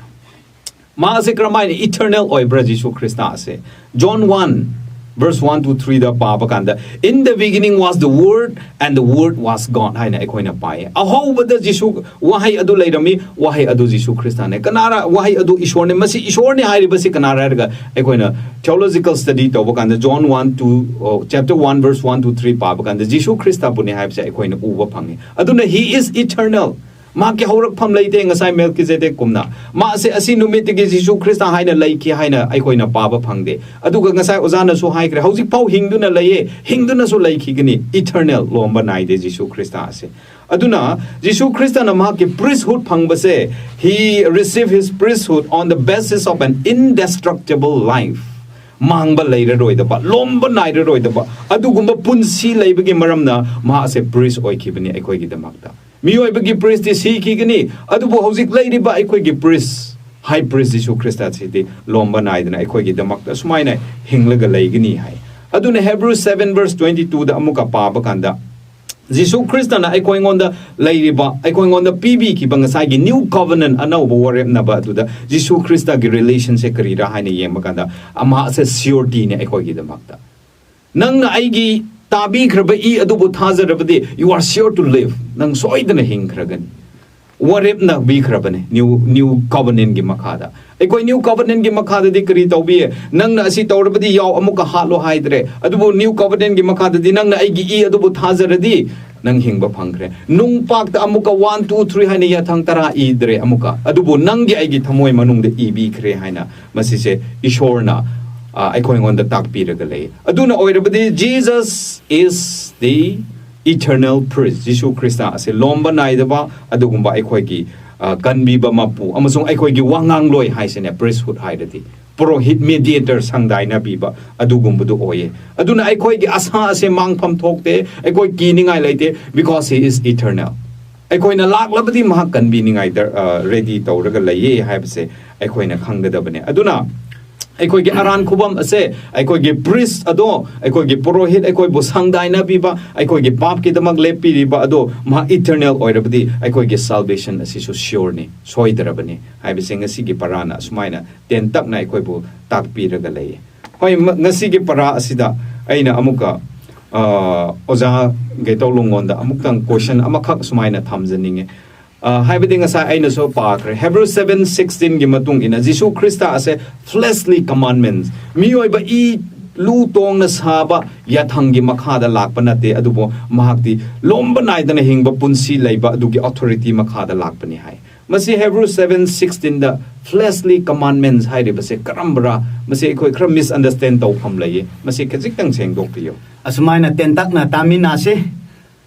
ꯃꯥꯁꯦ ꯀꯔꯝꯍꯥꯏꯅ eternal ꯑꯣꯏꯕ꯭ꯔꯥ ꯖꯤꯁꯨ ꯈ꯭ꯔꯤꯁꯇ ꯑꯁꯦ? John one verse one to threeꯗ ꯄꯥꯕ ꯀꯥꯟꯗ, "In the beginning was the Word, and the Word was God" ꯍꯥꯏꯅ ꯑꯩꯈꯣꯏꯅ ꯄꯥꯏꯌꯦ꯫ ꯑꯍꯧꯕꯗ ꯖꯤꯁꯨ, ꯋꯥꯍꯩ ꯑꯗꯨ ꯂꯩꯔꯝꯃꯤ, ꯋꯥꯍꯩ ꯑꯗꯨ ꯖꯤꯁꯨ ꯈ꯭ꯔꯤꯁꯇꯅꯦ꯫ ꯀꯅꯥꯔ? ꯋꯥꯍꯩ ꯑꯗꯨ ꯏꯁꯣꯔꯅꯦ꯫ ꯃꯁꯤ ꯏꯁꯣꯔꯅꯦ ꯍꯥꯏꯔꯤꯕꯁꯤ ꯀꯅꯥꯔ ꯍꯥꯏꯔꯒ, ꯑꯩꯈꯣꯏꯅ theological study ꯇꯧꯕ ꯀꯥꯟꯗ John one to, ꯑꯣ, chapter one verse one to three ꯄꯥꯕ ꯀꯥꯟꯗ ꯖꯤꯁꯨ ꯈ꯭ꯔꯤꯁꯇꯕꯨꯅꯦ ꯍꯥꯏꯕꯁꯦ ꯑꯩꯈꯣꯏꯅ ꯎꯕ ꯐꯪꯉꯤ꯫ ꯑꯗꯨꯅ he is eternal꯫ ꯃꯍꯥꯛꯀꯤ ꯍꯧꯔꯛꯐꯝ ꯂꯩꯇꯦ, ꯉꯁꯥꯏ ꯃꯦꯜꯀꯤꯖꯦꯗꯦꯛꯀꯨꯝꯅ꯫ ꯃꯥꯁꯦ ꯑꯁꯤ ꯅꯨꯃꯤꯠꯇꯒꯤ ꯖꯤꯁꯨ ꯈ꯭ꯔꯤꯁꯇ ꯍꯥꯏꯅ ꯂꯩꯈꯤ ꯍꯥꯏꯅ ꯑꯩꯈꯣꯏꯅ ꯄꯥꯕ ꯐꯪꯗꯦ꯫ ꯑꯗꯨꯒ ꯉꯁꯥꯏ ꯑꯣꯖꯥꯅꯁꯨ ꯍꯥꯏꯈ꯭ꯔꯦ, ꯍꯧꯖꯤꯛꯐꯥꯎ ꯍꯤꯡꯗꯨꯅ ꯂꯩꯌꯦ, ꯍꯤꯡꯗꯨꯅꯁꯨ ꯂꯩꯈꯤꯒꯅꯤ꯫ Eternal, ꯂꯣꯝꯕ ꯅꯥꯏꯗꯦ ꯖꯤꯁꯨ ꯈ꯭ꯔꯤꯁꯇ ꯑꯁꯦ꯫ ꯑꯗꯨꯅ ꯖꯤꯁꯨ ꯈ꯭ꯔꯤꯁꯇꯅ ꯃꯍꯥꯛꯀꯤ priesthood ꯐꯪꯕꯁꯦ, he received his priesthood on the basis of an indestructible life꯫ ꯃꯥꯡꯕ ꯂꯩꯔꯔꯣꯏꯗꯕ, ꯂꯣꯝꯕ ꯅꯥꯏꯔꯔꯣꯏꯗꯕ ꯑꯗꯨꯒꯨꯝꯕ ꯄꯨꯟꯁꯤ ꯂꯩꯕꯒꯤ ꯃꯔꯝꯅ ꯃꯍꯥꯛꯁꯦ priest ꯑꯣꯏꯈꯤꯕꯅꯤ ꯑꯩꯈꯣꯏꯒꯤꯗꯃꯛꯇ꯫ ꯃꯤꯑꯣꯏꯕꯒꯤ priestꯇꯤ ꯁꯤꯈꯤꯒꯅꯤ, ꯑꯗꯨꯕꯨ ꯍꯧꯖꯤꯛ ꯂꯩꯔꯤꯕ ꯑꯩꯈꯣꯏꯒꯤ priest, high priest Jesus Christ ꯑꯁꯤꯗꯤ ꯂꯣꯝꯕ ꯅꯥꯏꯗꯅ ꯑꯩꯈꯣꯏꯒꯤꯗꯃꯛꯇ ꯑꯁꯨꯃꯥꯏꯅ ꯍꯤꯡꯂꯒ ꯂꯩꯒꯅꯤ ꯍꯥꯏ꯫ ꯑꯗꯨꯅ Hebrews seven verse twenty-twoꯗ ꯑꯃꯨꯛꯀ ꯄꯥꯕ ꯀꯥꯟꯗ, ꯖꯤꯁꯨ ꯈ꯭ꯔꯤꯁꯇꯅ ꯑꯩꯈꯣꯏꯉꯣꯟꯗ ꯂꯩꯔꯤꯕ, ꯑꯩꯈꯣꯏꯉꯣꯟꯗ ꯄꯤꯕꯤꯈꯤꯕ ꯉꯁꯥꯏꯒꯤ new covenant, ꯑꯅꯧꯕ ꯋꯥꯔꯦꯞꯅꯕ ꯑꯗꯨꯗ ꯖꯤꯁꯨ ꯈ꯭ꯔꯤꯁꯇꯒꯤ relationꯁꯦ ꯀꯔꯤꯔꯥ ꯍꯥꯏꯅ ꯌꯦꯡꯕ ꯀꯥꯟꯗ, ꯑꯃꯁꯦ suretyꯅꯦ ꯑꯩꯈꯣꯏꯒꯤꯗꯃꯛꯇ꯫ ꯅꯪꯅ ꯑꯩꯒꯤ ꯇꯥꯕꯤꯈ꯭ꯔꯕ ꯏ ꯑꯗꯨꯕꯨ ꯊꯥꯖꯔꯕꯗꯤ, you are sure to live, ꯅꯪ ꯁꯣꯏꯗꯅ ꯍꯤꯡꯈ꯭ꯔꯒꯅꯤ꯫ ꯋꯥꯔꯦꯞꯅ ꯄꯤꯈ꯭ꯔꯕꯅꯦ new, new covenantꯒꯤ ꯃꯈꯥꯗ꯫ ꯑꯩꯈꯣꯏ new covenantꯒꯤ ꯃꯈꯥꯗꯗꯤ ꯀꯔꯤ ꯇꯧꯕꯤꯌꯦ? ꯅꯪꯅ ꯑꯁꯤ ꯇꯧꯔꯕꯗꯤ ꯌꯥꯎ, ꯑꯃꯨꯛꯀ ꯍꯥꯠꯂꯣ ꯍꯥꯏꯗ꯭ꯔꯦ꯫ ꯑꯗꯨꯕꯨ new covenantꯒꯤ ꯃꯈꯥꯗꯗꯤ ꯅꯪꯅ ꯑꯩꯒꯤ ꯏ ꯑꯗꯨꯕꯨ ꯊꯥꯖꯔꯗꯤ ꯅꯪ ꯍꯤꯡꯕ ꯐꯪꯈ꯭ꯔꯦ꯫ ꯅꯨꯡꯄꯥꯛꯇ ꯑꯃꯨꯛꯀ one, two, three ꯍꯥꯏꯅ ꯌꯥꯊꯪ ꯇꯔꯥ ꯏꯗ꯭ꯔꯦ ꯑꯃꯨꯛꯀ, ꯑꯗꯨꯕꯨ ꯅꯪꯒꯤ, ꯑꯩꯒꯤ ꯊꯃꯣꯏ ꯃꯅꯨꯡꯗ ꯏꯕꯤꯈ꯭ꯔꯦ ꯍꯥꯏꯅ ꯃꯁꯤꯁꯦ ꯏꯁꯣꯔꯅ, ꯑ, ꯑꯩꯈꯣꯏꯉꯣꯟꯗ ꯇꯥꯛꯄꯤꯔꯒ ꯂꯩ꯫ ꯑꯗꯨꯅ ꯑꯣꯏꯔꯕꯗꯤ Jesus is the eternal priest꯫ Jesus Christ ꯑꯁꯦ ꯂꯣꯝꯕ ꯅꯥꯏꯗꯕ ꯑꯗꯨꯒꯨꯝꯕ ꯑꯩꯈꯣꯏꯒꯤ, ꯑ, ꯀꯟꯕꯤꯕ ꯃꯄꯨ ꯑꯃꯁꯨꯡ ꯑꯩꯈꯣꯏꯒꯤ ꯋꯥꯉꯥꯡꯂꯣꯏ ꯍꯥꯏꯁꯤꯅꯦ, priesthood ꯍꯥꯏꯔꯗꯤ꯫ ꯄꯨꯔꯣꯍꯤꯠ, mediator, ꯁꯪꯗꯥꯏꯅꯕꯤꯕ ꯑꯗꯨꯒꯨꯝꯕꯗꯨ ꯑꯣꯏꯌꯦ꯫ ꯑꯗꯨꯅ ꯑꯩꯈꯣꯏꯒꯤ ꯑꯁꯥ ꯑꯁꯦ ꯃꯥꯡꯐꯝ ꯊꯣꯛꯇꯦ, ꯑꯩꯈꯣꯏ ꯀꯤꯅꯤꯡꯉꯥꯏ ꯂꯩꯇꯦ, because he is eternal꯫ ꯑꯩꯈꯣꯏꯅ ꯂꯥꯛꯂꯕꯗꯤ ꯃꯍꯥꯛ ꯀꯟꯕꯤꯅꯤꯡꯉꯥꯏꯗ, ꯑ, ready ꯇꯧꯔꯒ ꯂꯩꯌꯦ ꯍꯥꯏꯕꯁꯦ ꯑꯩꯈꯣꯏꯅ ꯈꯪꯒꯗꯕꯅꯦ꯫ ꯑꯗꯨꯅ ꯑꯩꯈꯣꯏꯒꯤ ꯑꯔꯥꯟ ꯈꯨꯕꯝ ꯑꯁꯦ, ꯑꯩꯈꯣꯏꯒꯤ priest ꯑꯗꯣ, ꯑꯩꯈꯣꯏꯒꯤ ꯄꯨꯔꯣꯍꯤꯠ, ꯑꯩꯈꯣꯏꯕꯨ ꯁꯪꯗꯥꯏꯅꯕꯤꯕ, ꯑꯩꯈꯣꯏꯒꯤ ꯄꯥꯞꯀꯤꯗꯃꯛ ꯂꯦꯞꯄꯤꯔꯤꯕ ꯑꯗꯣ ꯃꯍꯥꯛ eternal ꯑꯣꯏꯔꯕꯗꯤ ꯑꯩꯈꯣꯏꯒꯤ salvation ꯑꯁꯤꯁꯨ sureꯅꯤ, ꯁꯣꯏꯗ꯭ꯔꯕꯅꯤ ꯍꯥꯏꯕꯁꯦ ꯉꯁꯤꯒꯤ ꯄꯔꯥꯅ ꯑꯁꯨꯃꯥꯏꯅ ꯇꯦꯟꯇꯛꯅ ꯑꯩꯈꯣꯏꯕꯨ ꯇꯥꯛꯄꯤꯔꯒ ꯂꯩꯌꯦ꯫ ꯍꯣꯏ, ꯃ-, ꯉꯁꯤꯒꯤ ꯄꯔꯥ ꯑꯁꯤꯗ ꯑꯩꯅ ꯑꯃꯨꯛꯀ, ꯑ, ꯑꯣꯖꯥ ꯒꯩꯇꯧꯂꯨꯡꯉꯣꯟꯗ ꯑꯃꯨꯛꯇꯪ question ꯑꯃꯈꯛ ꯁꯨꯃꯥꯏꯅ ꯊꯝꯖꯅꯤꯡꯉꯦ꯫ ꯑ, ꯍꯥꯏꯕꯗꯤ ꯉꯁꯥꯏ ꯑꯩꯅꯁꯨ ꯄꯥꯈ꯭ꯔꯦ, Hebrew seven sixteenꯒꯤ ꯃꯇꯨꯡ ꯏꯟꯅ ꯖꯤꯁꯨ ꯈ꯭ꯔꯤꯁꯇ ꯑꯁꯦ fleshly commandments, ꯃꯤꯑꯣꯏꯕ ꯏ ꯂꯨ ꯇꯣꯡꯅ ꯁꯥꯕ ꯌꯥꯊꯪꯒꯤ ꯃꯈꯥꯗ ꯂꯥꯛꯄ ꯅꯠꯇꯦ, ꯑꯗꯨꯕꯨ ꯃꯍꯥꯛꯇꯤ ꯂꯣꯝꯕ ꯅꯥꯏꯗꯅ ꯍꯤꯡꯕ ꯄꯨꯟꯁꯤ ꯂꯩꯕ ꯑꯗꯨꯒꯤ authority ꯃꯈꯥꯗ ꯂꯥꯛꯄꯅꯤ ꯍꯥꯏ꯫ ꯃꯁꯤ Hebrew seven sixteenꯗ fleshly commandments ꯍꯥꯏꯔꯤꯕꯁꯦ ꯀꯔꯝꯕꯔꯥ? ꯃꯁꯤ ꯑꯩꯈꯣꯏ ꯈꯔ misunderstand ꯇꯧꯐꯝ ꯂꯩꯌꯦ꯫ ꯃꯁꯤ ꯈꯖꯤꯛꯇꯪ ꯁꯦꯡꯗꯣꯛꯄꯤꯌꯨ꯫ ꯑꯁꯨꯃꯥꯏꯅ ꯇꯦꯟꯇꯛꯅ ꯇꯥꯃꯤꯟꯅꯁꯤ꯫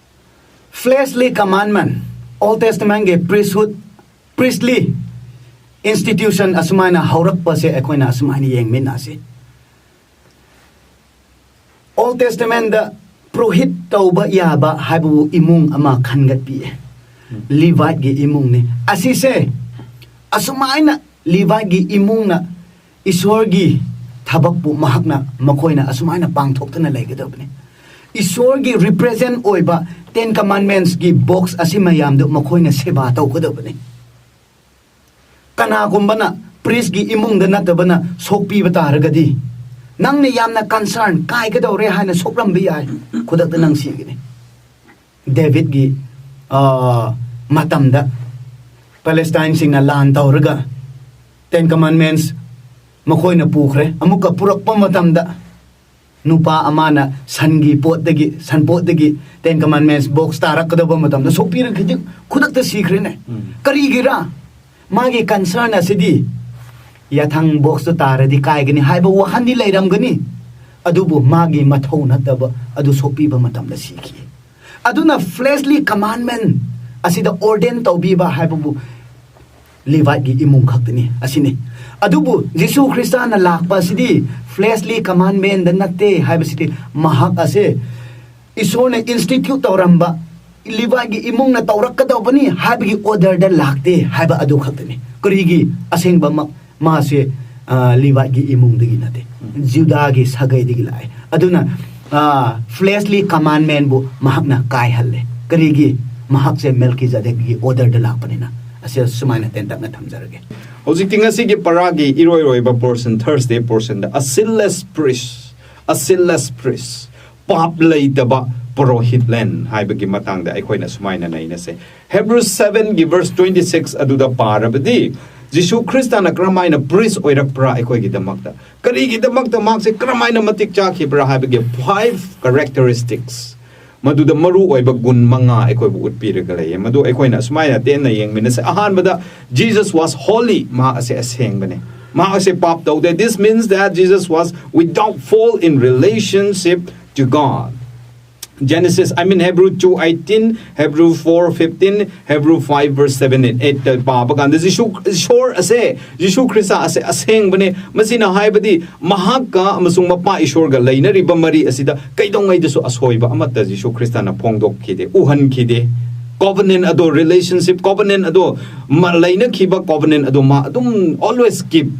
Fleshly commandment, Old Testamentꯒꯤ priesthood, priestly institution ꯑꯁꯨꯃꯥꯏꯅ ꯍꯧꯔꯛꯄꯁꯦ ꯑꯩꯈꯣꯏꯅ ꯑꯁꯨꯃꯥꯏꯅ ꯌꯦꯡꯃꯤꯟꯅꯁꯤ꯫ Old Testamentꯗ ꯄ꯭ꯔꯣꯍꯤꯠ ꯇꯧꯕ ꯌꯥꯕ ꯍꯥꯏꯕꯕꯨ ꯏꯃꯨꯡ ꯑꯃ ꯈꯟꯒꯠꯄꯤꯌꯦ꯫ ꯂꯤꯚꯥꯏꯠꯀꯤ ꯏꯃꯨꯡꯅꯤ꯫ ꯑꯁꯤꯁꯦ ꯑꯁꯨꯃꯥꯏꯅ ꯂꯤꯚꯥꯏꯠꯀꯤ ꯏꯃꯨꯡꯅ ꯏꯁꯣꯔꯒꯤ ꯊꯕꯛꯄꯨ ꯃꯍꯥꯛꯅ, ꯃꯈꯣꯏꯅ ꯑꯁꯨꯃꯥꯏꯅ ꯄꯥꯡꯊꯣꯛꯇꯨꯅ ꯂꯩꯒꯗꯕꯅꯤ꯫ ꯏꯁꯣꯔꯒꯤ ꯔꯤꯄ꯭ꯔꯦꯖꯦꯟ ꯑꯣꯏꯕ ꯇꯦꯟ ꯀꯃꯥꯟꯃꯦꯟꯁꯀꯤ ꯕꯣꯛꯁ ꯑꯁꯤ ꯃꯌꯥꯝꯗꯨ ꯃꯈꯣꯏꯅ ꯁꯦꯕꯥ ꯇꯧꯒꯗꯕꯅꯤ꯫ ꯀꯅꯥꯒꯨꯝꯕꯅ ꯄ꯭ꯔꯤꯁꯀꯤ ꯏꯃꯨꯡꯗ ꯅꯠꯇꯕꯅ ꯁꯣꯛꯄꯤꯕ ꯇꯥꯔꯒꯗꯤ, ꯅꯪꯅ ꯌꯥꯝꯅ ꯀꯟꯁꯔꯟ ꯀꯥꯏꯒꯗꯧꯔꯦ ꯍꯥꯏꯅ ꯁꯣꯛꯂꯝꯕ ꯌꯥꯏ, ꯈꯨꯗꯛꯇ ꯅꯪ ꯁꯤꯒꯅꯤ꯫ ꯗꯦꯕꯤꯠꯀꯤ ꯑ, ꯃꯇꯝꯗ ꯄꯦꯂꯦꯁꯇꯥꯏꯟꯁꯤꯡꯅ ꯂꯥꯟ ꯇꯧꯔꯒ ꯇꯦꯟ ꯀꯃꯥꯟꯃꯦꯟꯁ ꯃꯈꯣꯏꯅ ꯄꯨꯈ꯭ꯔꯦ꯫ ꯑꯃꯨꯛꯀ ꯄꯨꯔꯛꯄ ꯃꯇꯝꯗ ꯅꯨꯄꯥ ꯑꯃꯅ ꯁꯟꯒꯤ ꯄꯣꯠꯇꯒꯤ, ꯁꯟꯄꯣꯠꯇꯒꯤ ꯇꯦꯟ ꯀꯃꯥꯟꯃꯦꯟꯁ ꯕꯣꯛꯁ ꯇꯥꯔꯛꯀꯗꯕ ꯃꯇꯝꯗ ꯁꯣꯛꯄꯤꯔꯛꯈꯤꯗꯦ, ꯈꯨꯗꯛꯇ ꯁꯤꯈ꯭ꯔꯦꯅꯦ꯫ ꯎꯝ꯫ ꯀꯔꯤꯒꯤꯔꯥ? ꯃꯥꯒꯤ ꯀꯟꯁꯔꯟ ꯑꯁꯤꯗꯤ ꯌꯥꯊꯪ ꯕꯣꯛꯁꯇꯨ ꯇꯥꯔꯗꯤ ꯀꯥꯏꯒꯅꯤ ꯍꯥꯏꯕ ꯋꯥꯈꯜꯗꯤ ꯂꯩꯔꯝꯒꯅꯤ, ꯑꯗꯨꯕꯨ ꯃꯥꯒꯤ ꯃꯊꯧ ꯅꯠꯇꯕ ꯑꯗꯨ ꯁꯣꯛꯄꯤꯕ ꯃꯇꯝꯗ ꯁꯤꯈꯤ꯫ ꯑꯗꯨꯅ ꯐ꯭ꯂꯦꯁꯂꯤ ꯀꯃꯥꯟꯃꯦꯟ ꯑꯁꯤꯗ ꯑꯣꯔꯗꯦꯟ ꯇꯧꯕꯤꯕ ꯍꯥꯏꯕꯕꯨ ꯂꯤꯚꯥꯏꯠꯀꯤ ꯏꯃꯨꯡ ꯈꯛꯇꯅꯤ꯫ ꯑꯁꯤꯅꯤ꯫ ꯑꯗꯨꯕꯨ ꯖꯤꯁꯨ ꯈ꯭ꯔꯤꯁꯇꯅ ꯂꯥꯛꯄ ꯑꯁꯤꯗꯤ ꯐ꯭ꯂꯦꯁꯂꯤ ꯀꯃꯥꯟꯃꯦꯟꯗ ꯅꯠꯇꯦ ꯍꯥꯏꯕꯁꯤꯗꯤ ꯃꯍꯥꯛ ꯑꯁꯦ ꯏꯁꯣꯔꯅ ꯏꯟꯁꯇꯤꯇ꯭ꯌꯨꯠ ꯇꯧꯔꯝꯕ ꯂꯤꯚꯥꯏꯒꯤ ꯏꯃꯨꯡꯅ ꯇꯧꯔꯛꯀꯗꯧꯕꯅꯤ ꯍꯥꯏꯕꯒꯤ ꯑꯣꯔꯗꯔꯗ ꯂꯥꯛꯇꯦ ꯍꯥꯏꯕ ꯑꯗꯨ ꯈꯛꯇꯅꯤ꯫ ꯀꯔꯤꯒꯤ? ꯑꯁꯦꯡꯕꯃꯛ ꯃꯥꯁꯦ, ꯑ, ꯂꯤꯚꯥꯏꯒꯤ ꯏꯃꯨꯡꯗꯒꯤ ꯅꯠꯇꯦ, ꯎꯝ꯫ ꯖꯨꯗꯥꯒꯤ ꯁꯥꯒꯩꯗꯒꯤ ꯂꯥꯛꯑꯦ꯫ ꯑꯗꯨꯅ, ꯑ, ꯐ꯭ꯂꯦꯁꯂꯤ ꯀꯃꯥꯟꯃꯦꯟꯕꯨ ꯃꯍꯥꯛꯅ ꯀꯥꯏꯍꯜꯂꯦ꯫ ꯀꯔꯤꯒꯤ? ꯃꯍꯥꯛꯁꯦ ꯃꯦꯜꯀꯤꯖꯦꯗꯦꯛꯀꯤ ꯑꯣꯔꯗꯔꯗ ꯂꯥꯛꯄꯅꯤꯅ꯫ ꯑꯁꯤ ꯁꯨꯃꯥꯏꯅ ꯇꯦꯟꯇꯛꯅ ꯊꯝꯖꯔꯒꯦ꯫ ꯍꯧꯖꯤꯛꯇꯤ ꯉꯁꯤꯒꯤ ꯄꯔꯥꯒꯤ ꯏꯔꯣꯏꯔꯣꯏꯕ ꯄꯣꯔꯁꯟ, ꯊꯔꯁꯗꯦ ꯄꯣꯔꯁꯟꯗ, ꯑ ꯁꯤꯟꯂꯦꯁ ꯄ꯭ꯔꯤꯁ, ꯑ ꯁꯤꯟꯂꯦꯁ ꯄ꯭ꯔꯤꯁ, ꯄꯥꯞ ꯂꯩꯇꯕ ꯄꯨꯔꯣꯍꯤꯠꯂꯦꯟ ꯍꯥꯏꯕꯒꯤ ꯃꯇꯥꯡꯗ ꯑꯩꯈꯣꯏꯅ ꯁꯨꯃꯥꯏꯅ ꯅꯩꯅꯁꯦ꯫ ꯍꯦꯕ꯭ꯔꯨ ꯁꯚꯦꯟꯒꯤ ꯚꯔꯁ ꯇ꯭ꯋꯦꯟꯇꯤ ꯁꯤꯛꯁ ꯑꯗꯨꯗ ꯄꯥꯔꯕꯗꯤ, ꯖꯤꯁꯨ ꯈ꯭ꯔꯤꯁꯇꯅ ꯀꯔꯝꯍꯥꯏꯅ ꯄ꯭ꯔꯤꯁ ꯑꯣꯏꯔꯛꯄ꯭ꯔꯥ ꯑꯩꯈꯣꯏꯒꯤꯗꯃꯛꯇ? ꯀꯔꯤꯒꯤꯗꯃꯛꯇ ꯃꯍꯥꯛꯁꯦ ꯀꯔꯝꯍꯥꯏꯅ ꯃꯇꯤꯛ ꯆꯥꯈꯤꯕ꯭ꯔꯥ ꯍꯥꯏꯕꯒꯤ ꯐꯥꯏꯚ ꯀꯦꯔꯦꯛꯇꯔꯤꯁꯇꯤꯛꯁ, ꯃꯗꯨꯗ ꯃꯔꯨ ꯑꯣꯏꯕ ꯒꯨꯟ ꯃꯉꯥ ꯑꯩꯈꯣꯏꯕꯨ ꯎꯠꯄꯤꯔꯒ ꯂꯩꯌꯦ꯫ ꯃꯗꯨ ꯑꯩꯈꯣꯏꯅ ꯑꯁꯨꯃꯥꯏꯅ ꯇꯦꯟꯅ ꯌꯦꯡꯃꯤꯟꯅꯁꯦ꯫ ꯑꯍꯥꯟꯕꯗ, Jesus was holy, ꯃꯍꯥꯛ ꯑꯁꯦ ꯑꯁꯦꯡꯕꯅꯦ, ꯃꯍꯥꯛ ꯑꯁꯦ ꯄꯥꯞ ꯇꯧꯗꯦ꯫ This means that Jesus was without fault in relationship to God. Genesis, I mean, Hebrew two eighteen, Hebrew four fifteen, Hebrew five verse seven and eight ꯇ ꯄꯥꯕ ꯀꯥꯟꯗ, ꯖꯤꯁꯨ, ꯏꯁꯣꯔ ꯑꯁꯦ, ꯖꯤꯁꯨ ꯈ꯭ꯔꯤꯁꯇ ꯑꯁꯦ ꯑꯁꯦꯡꯕꯅꯦ꯫ ꯃꯁꯤꯅ ꯍꯥꯏꯕꯗꯤ ꯃꯍꯥꯛꯀ ꯑꯃꯁꯨꯡ ꯃꯄꯥ ꯏꯁꯣꯔꯒ ꯂꯩꯅꯔꯤꯕ ꯃꯔꯤ ꯑꯁꯤꯗ ꯀꯩꯗꯧꯉꯩꯗꯁꯨ ꯑꯁꯣꯏꯕ ꯑꯃꯠꯇ ꯖꯤꯁꯨ ꯈ꯭ꯔꯤꯁꯇꯅ ꯐꯣꯡꯗꯣꯛꯈꯤꯗꯦ, ꯎꯍꯟꯈꯤꯗꯦ꯫ ꯀꯣꯚꯅꯦꯟ ꯑꯗꯣ, ꯔꯤꯂꯦꯁꯟꯁꯤꯞ ꯀꯣꯚꯅꯦꯟ ꯑꯗꯣ, ꯃ-, ꯂꯩꯅꯈꯤꯕ ꯀꯣꯚꯅꯦꯟ ꯑꯗꯣ ꯃꯥ ꯑꯗꯨꯝ always keep,